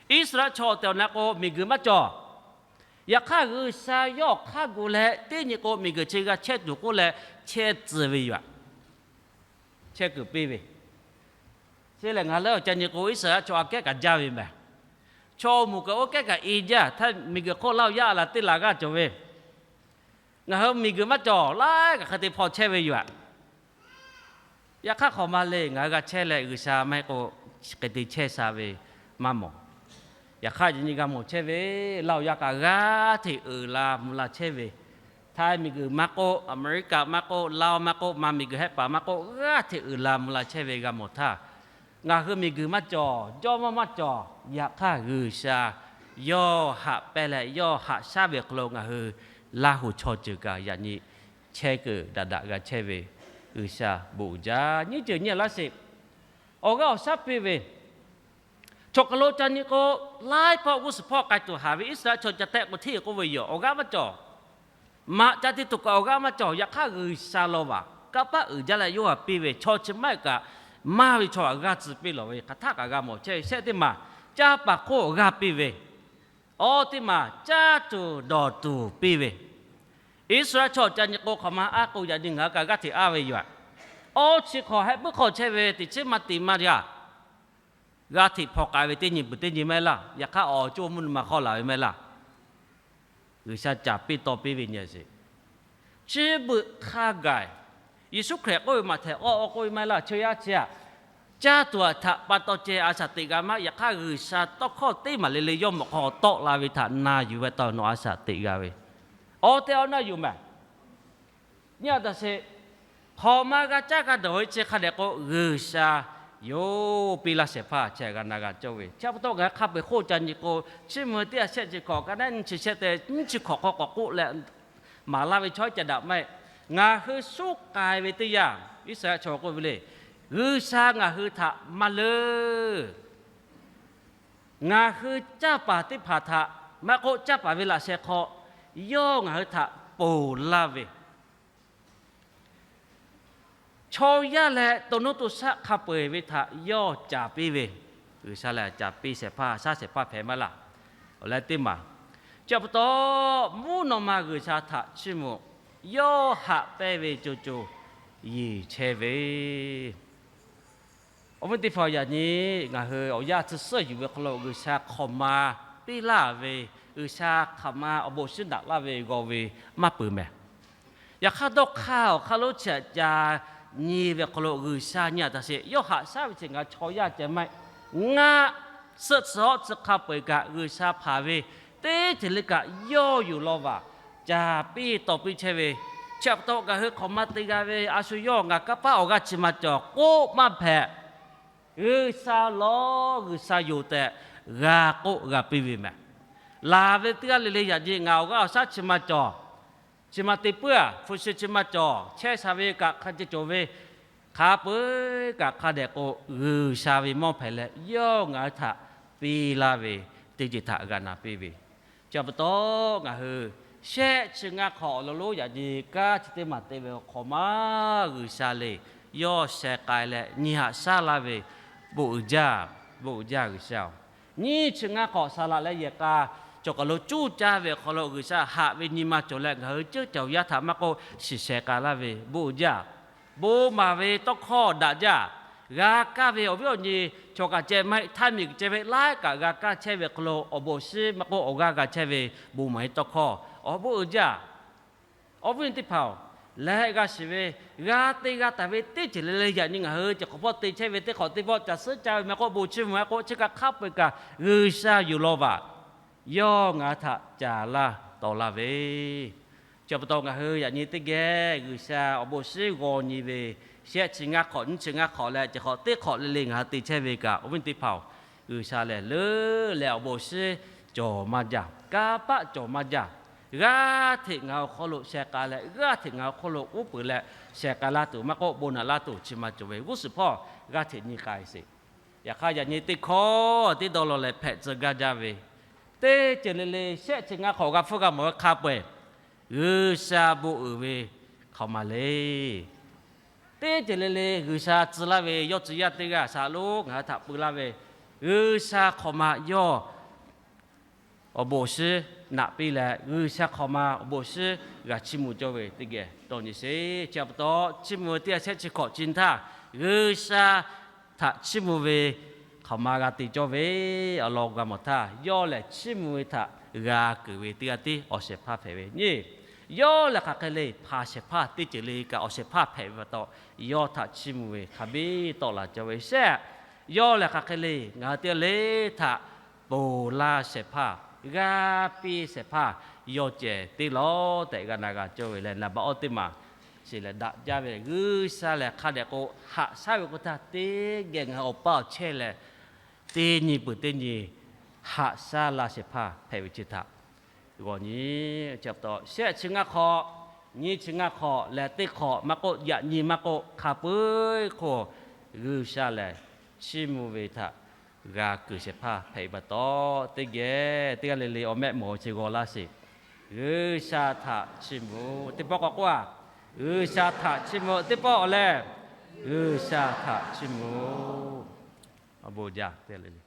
Iˉsaˍreˍlaˆ chaw tehꞈ awˬ na k'o miˬguiˬ maˇ cawˬ. Yaꞈ hk'aˇ G'uiˬsha yawˇ awˬ hk'aˇ gu leh teˇ nyi k'o miˬguiˬ chi g'a chehˇ tuˬ k'oˆ leh chehˇ tcuh ve yoˬ. Chehˇ kuiˬ piˇ ve, chi lehˬ ngaˬ leuˉ awˬ ca nyi k'o, Iˉsaˍreˍlaˆ chaw aꞈ kehˉ kaꞈ jaˇ ve mehˍ. Chaw mvuhˇ kaꞈ oˇ kehˉ kaꞈ i jaˇ htaˇ, miˬguiˬ hk'oˆ laˇ-o yaˇ a laˬ teˇ laˬ g'aˇ cawˬ ve, ngaˬ hui miˬguiˬ maˇ cawˬ laiˉ kaꞈ hk'e te hpaw chehˇ ve yoˬ aꞈ. Yaꞈ hk'aˇ hk'awꞈ ma le ngaˬ hui g'a chehˇ leh G'uiˬsha maˇ heˆ k'o, hk'e te chehˇ sha ve maˇ mawˬ. Yaꞈ hk'aˇ yaꞈ nyi g'a mawˬ chehˇ ve, laˇ-o yaˇ kaꞈ g'aˇ hteꞈ uiˍ la mvuh la chehˇ ve, Htaiˇ miˬguiˬ maˇ k'oˆ, Aˍmeˍriˆkaꞈ maˇ k'oˆ, Laˇ maˇ k'oˆ, maˇ miˬguiˬ hehˆ paˍ maˇ k'oˆ, g'aˇ hteꞈ uiˍ la mvuh la chehˇ ve g'a mawˬ htaˇ, ngaˬ hui miˬguiˬ maˇ cawˬ, jawˇmawˇ maˇ cawˬ. Yaꞈ hk'aˇ G'uiˬsha yawˇ haꞈ pehnˇ leh yawˇ haꞈ shaˉ ve awˬ hk'aw lo ngaˬ hui Laˇ huˍ chaw ceuˬ kaꞈ yaꞈ nyi chehˇ kuiˬ daꞈ daꞈ g'a chehˇ ve, G'uiˬsha bon uiˍ jaˇ. Nyiˇ ceuˬ nyiˇ laˇ sheˍ, awˬ g'aˇ awˬ shaˉ piˇ ve, chaw hk'aˬ lo ca nyi k'o, laiˉ pawˆ g'uˇ suhˍ hpawˇ k'ai tuˬ haˍ ve Iˉsaˍreˍlaˆ chaw ca tehˆ k'o hteˇ k'oˆ ve yoˬ. Awˬ g'aˇ maˇ cawˬ. Maꞈ ca te tuˬ kaꞈ awˬ g'aˇ maˇ cawˬ. Yaꞈ hk'aˇ G'uiˬsha law vaˬ, kanˇ paˆ uiˍ jaˇ leh yawˇ g'a piˇ ve, chaw chi maˇ heˆ kaꞈ maˇ ve chaw aꞈ g'aˇ tcuh piˇ lawˬ ve hk'aˬ htaˆ kaꞈ g'a mawˬ chehˇ ve. Shehˆ teˇ maˬ caˇ paˍ hk'oˆ g'aˇ piˇ ve, awˬ teˇ maˬ caˇ tuˬ dawˬ tuˬ piˇ ve, Iˉsaˍreˍlaˆ chaw ca nyi k'o hk'awꞈ ma aˉ k'o yaꞈ nyi ngaˬ hui kaꞈ g'aˇ hteꞈ aˉ ve yoˬ aꞈ. Awˇ chi hk'awꞈ heh puiˉ hk'aw chehˇ ve teˇ chiˉ maˇ te maˇ yaˇ g'aˇ hteꞈ hpaw k'ai ve teˇ nyi beuꞈ teˇ nyi maˇ heˆ laˇ. Yaꞈ hk'aˇ awˬ coˇ mvuhˇ naw ma hk'aw laˬ ve maˇ heˆ laˇ. G'uiˬsha caˍ piˇ taw piˇ ve nyi sheˍ. Chi beuꞈ hk'a gaˬ, Yeˍsuˆ Hkriꞈ k'oˆ ve maꞈ htehꞈ k'awˇ k'oˆ ve maˇ heˆ laˇ. Chi yaˇ chi aꞈ, caˇ tuˬ aꞈ htaꞈ pa taw ceh a shaꞈ teꞈ g'a maˇ. Yaꞈ hk'aˇ G'uiˬsha tawˇ hkawˇ teˇ maˬ le le yawˇ mawꞈ hk'aw tawˆ la ve htaꞈ na yuˬ ve taw nawˬ a shaꞈ teꞈ g'a ve, awˬ tehˬ awˬ na yuˬ mehˍ. Nyi a taꞈ sheˍ, hk'awꞈ ma g'a caˇ g'a dawˬ ve chi hk'a dehꞈ k'o G'uiˬsha yawˇ piˇ laˇ shehˍ hpaˇ chi g'a na g'a cawˇ ve. Chi pa taw ngaˬ hui hk'a peu-eˬ hk'oˆ ca nyi k'o, Chiˇ mvuh teˇ ha shehˆ chi hkawꞈ ka naˉ nyiˇ chi shehˆ te nyiˇ chi hkawꞈ hk'aw k'awꞈ k'oˆ leh maˍ laˇ ve chaw iˉ ca daꞈ maˇ heˆ. Ngaˬ hui suhˉ k'ai ve teˇ yanˇ, Iˉsaˍreˍlaˆ chaw k'oˆ ve le, G'uiˬsha ngaˬ hui htaꞈ maˇ leuˉ. Ngaˬ hui canˇ paˍ teˇ hpaˍ htaꞈ maˇ k'oˆ, canˇ paˍ ve laꞈ sheh hk'aw yawˇ ngaˬ hui htaꞈ ponˬ laˇ ve, chaw yaˇ leh to nuˇ to shaˆ hk'a peu-eˬ ve htaꞈ yawˇ caˍ piˇ ve. G'uiˬsha lehˬ caˍ piˇ shehˍ hpaˇ, shaˉ shehˍ hpaˇ hpehꞈ maˇ laˇ. Awˬ leh teˇ maˬ, chi pa taw mvuhˇ naw ma G'uiˬsha htaꞈ chiˇ mvuh, yawˇ haꞈ pehnˇ ve co co yeˬ chehˇ ve. Awˬ viˉ teˇ hpaˍ, yaꞈ nyi ngaˬ hui awˬ yanˇ tcuh suhˉ yuˬ ve hk'aw lo G'uiˬsha hk'awꞈ ma piˇ laˇ ve, G'uiˬsha hk'aꞈ ma awˬ bon shinˉ daꞈ laˇ ve g'aw ve maˇ peuˬ mehˍ. Yaꞈ hk'aˇ dawˇ hk'aˇ awˬ hk'aˇ lonˉ chi aꞈ ca nyi ve hk'aw lo G'uiˬsha nyi aꞈ taˍ sheˍ. Yawˇ haꞈ shaˉ ve chi ngaˬ hui chaw yaˇ ceh maˇ heˆ. Ngaˆ suhˆ tcuh hawˉ tcuh hk'a peu-eˬ kaꞈ G'uiˬsha hpanˍ ve teˇ ceuˬ le kaꞈ yawˇ yuˬ law vaˬ caˍ piˇ taw piˇ chehˇ ve. Chi pa taw ngaˬ hui hk'awꞈ ma te g'a ve a shu yawˇ ngaˬ kanˇ paˆ awˬ g'aˇ chi ma cawˬ k'oˆ maˇ hpehꞈ. G'uiˬsha lawˬ, G'uiˬsha yoˬ tehꞈ g'a k'oˆ g'a piˇ ve mehˍ. Laˬ ve teˇ g'aˇ le le yaꞈ nyi ngaˬ awˬ g'aˇ awˬ shaˉ chi ma cawˬ, chi ma te puiˉ-a, hpu shi chi ma cawˬ, chehˇ sha ve kaꞈ hk'a ceh cawˬ ve, hk'a peu-eˬ kaꞈ hk'a dehꞈ k'o G'uiˬsha ve mawˇ hpehꞈ leh yawˇ ngaˬ hui htaꞈ piˇ laˇ ve teˇ ceuˬ htaꞈ g'a na piˇ ve. Chi pa taw ngaˬ hui shehˆ chi ngaˇ hk'awꞈ awˬ lawn lonˉ yaꞈ nyi kanˉ chi teˇ maˬ te ve hk'awꞈ ma G'uiˬsha le, yawˇ sheh k'ai leh nyi haꞈ shaˉ laˇ ve, bon uiˍ jaˇ, bon uiˍ jaˇ G'uiˬsha-oˬ. Nyiˇ chi ngaˇ hk'awꞈ saˍ laꞈ leh yehˬ k'a cawˬ kaˬ lo cuˇ caˇ ve awˬ hk'aw lo G'uiˬsha haꞈ ve nyi ma cawˬ leh ngaˬ hui ceuˇ caˬ awˬ yaˇ htaꞈ maˇ k'oˆ shiˍ sheh k'ai laˇ ve, bon uiˍ jaˇ. Bon maˍ ve tawˇ hkawˇ daꞈ jaˇ. G'a kaˇ ve awˬ viˉ awˬ nyi chaw kaꞈ ceh maˇ heˆ, htaˇ miˬ ceh ve laiˉ kaꞈ g'a kaˇ chehˇ ve hk'aw lo awˬ bon shiˉ maˇ k'oˆ awˬ g'aˇ g'a chehˇ ve bon maˍ ve tawˇ hkawˇ awˬ bon uiˍ jaˇ. Awˬ viˉ teˇ hpaˍ-oˬ, lehˬ g'a shiˍ ve, g'a te g'a taˍ ve teˇ ceuˬ le le yaꞈ nyi ngaˬ hui ceh hk'awꞈ hpawˇ te chehˇ ve teˇ hk'awꞈ teˇ pawˆ ca suhˉ caˇ ve maˇ k'oˆ, bon chiˇ mvuh maˇ k'oˆ, chi kaꞈ hk'a peu-eˬ kaꞈ G'uiˬsha yuˬ law vaˬ. Yawˇ ngaˬ hui htaꞈ caˍ laˇ taw laˇ ve. Chi pa taw ngaˬ hui yaꞈ nyi teˇ geh G'uiˬsha awˬ bon shiˉ g'aw nyi ve, shehˆ chi ngaˇ hk'awꞈ nyiˇ chi ngaˇ hk'awꞈ leh ceh hk'awꞈ teˇ hk'awꞈ le le ngaˬ hui te chehˇ ve kaꞈ awˬ viˉ teˇ hpaˍ-oˬ, G'uiˬsha lehˬ leuˉ leh awˬ bon shiˉ cawˬ maˇ jaˇ, kanˇ paˆ cawˬ maˇ jaˇ. G'aˇ hteꞈ ngaˬ hui awˬ hk'aw lo sheh k'ai leh g'aˇ hteꞈ ngaˬ hui awˬ hk'aw lo uˉ peunˍ leh sheh k'ai laˇ tuˬ maˇ k'oˆ, bon naꞈ laˇ tuˬ chi ma cawˬ ve g'uˇ suhˍ hpawˇ g'aˇ hteꞈ nyi k'ai sheˍ. Yaꞈ hk'aˇ yaꞈ nyi teˇ hkawˇ teˇ dawˇ law leh hpehꞈ tcuh gaˇ jaˇ ve, teˇ ceuˬ le le shehˆ chi ngaˇ hk'awꞈ g'a hpfuhˇ g'a mawˬ ve hk'a peu-eˬ G'uiˬsha bon uiˍ ve hk'awꞈ ma le. Teˇ ceuˬ le le G'uiˬsha tcuh laˇ ve yawˇ tcuh yaˇ teˇ g'aˇ shaˍ lonˉ ngaˬ hui htaꞈ peu laˇ ve, G'uiˬsha hk'awꞈ ma yawˇ awˬ bon awˬ shiˉ naꞈ piˇ leh G'uiˬsha hk'awꞈ ma awˬ bon awˬ shiˉ g'a chiˇ mvuh cawˇ ve teˇ geh dawˇ nyi sheˍ. Chi pa taw chiˇ mvuh ve teˇ ha shehˆ chi hkawꞈ chi htaˇ G'uiˬsha htaꞈ chiˇ mvuh ve hk'awꞈ ma g'a te cawˇ ve awˬ lawn g'a mawˬ htaˇ, yawˇ lehˬ chiˇ mvuh ve htaꞈ g'a keunˍ ve teˇ g'aˇ tiˉ awˬ shehˍ hpaˇ hpehꞈ ve nyi. Yawˇ lehˬ hk'aˬ hk'e le hpanˍ shehˍ hpaˇ teˇ ceuˬ le kaꞈ awˬ shehˍ hpaˇ hpehꞈ ve pa taw, yawˇ htaꞈ chiˇ mvuh ve hk'a biˇ tawˆ la cawˇ ve sheˍ. Yawˇ lehˬ hk'aˬ hk'e le ngaˬ hui teˇ g'aˇ le htaꞈ ponˬ laˇ shehˍ hpaˇ, g'a piˇ shehˍ hpaˇ yawˇ ceh teˇ lawˬ tehꞈ g'a na g'a cawˇ ve leh, naˍ baꞈ awˇ teˇ maˬ sheˍ lehˬ daꞈ jaˇ ve G'uiˬsha lehˬ hk'a dehꞈ k'o haꞈ shaˉ ve k'o htaˇ teˇ geh ngaˬ hui awˬ paˇ awˬ chehˇ leh teˇ nyi peuˬ teˇ nyi haꞈ shaˉ laˇ shehˍ hpaˇ hpehꞈ ve chi htaꞈ g'awˬ nyi. Chi pa taw shehˆ chi ngaˇ hk'awꞈ, nyiˇ chi ngaˇ hk'awꞈ leh teˇ hk'awꞈ maˇ k'oˆ, yaꞈ nyi maˇ k'oˆ, hk'a peu-eˬ hk'oˆ G'uiˬsha lehˬ chiˇ mvuh ve htaꞈ g'a keunˍ shehˍ hpaˇ hpehꞈ ve pa taw, teˇ geh teˇ g'aˇ le le awˬ mehˆ mawˬ ve chi g'aw laˇ sheˍ. G'uiˬsha htaꞈ chiˇ mvuh. Teˇ pawˆ k'awꞈ k'oˆ a, G'uiˬsha htaꞈ chiˇ mvuh. Teˇ pawˆ awˬ leh, G'uiˬsha htaꞈ chiˇ mvuh. Awˬ bon jaˇ teˇ g'aˇ le le.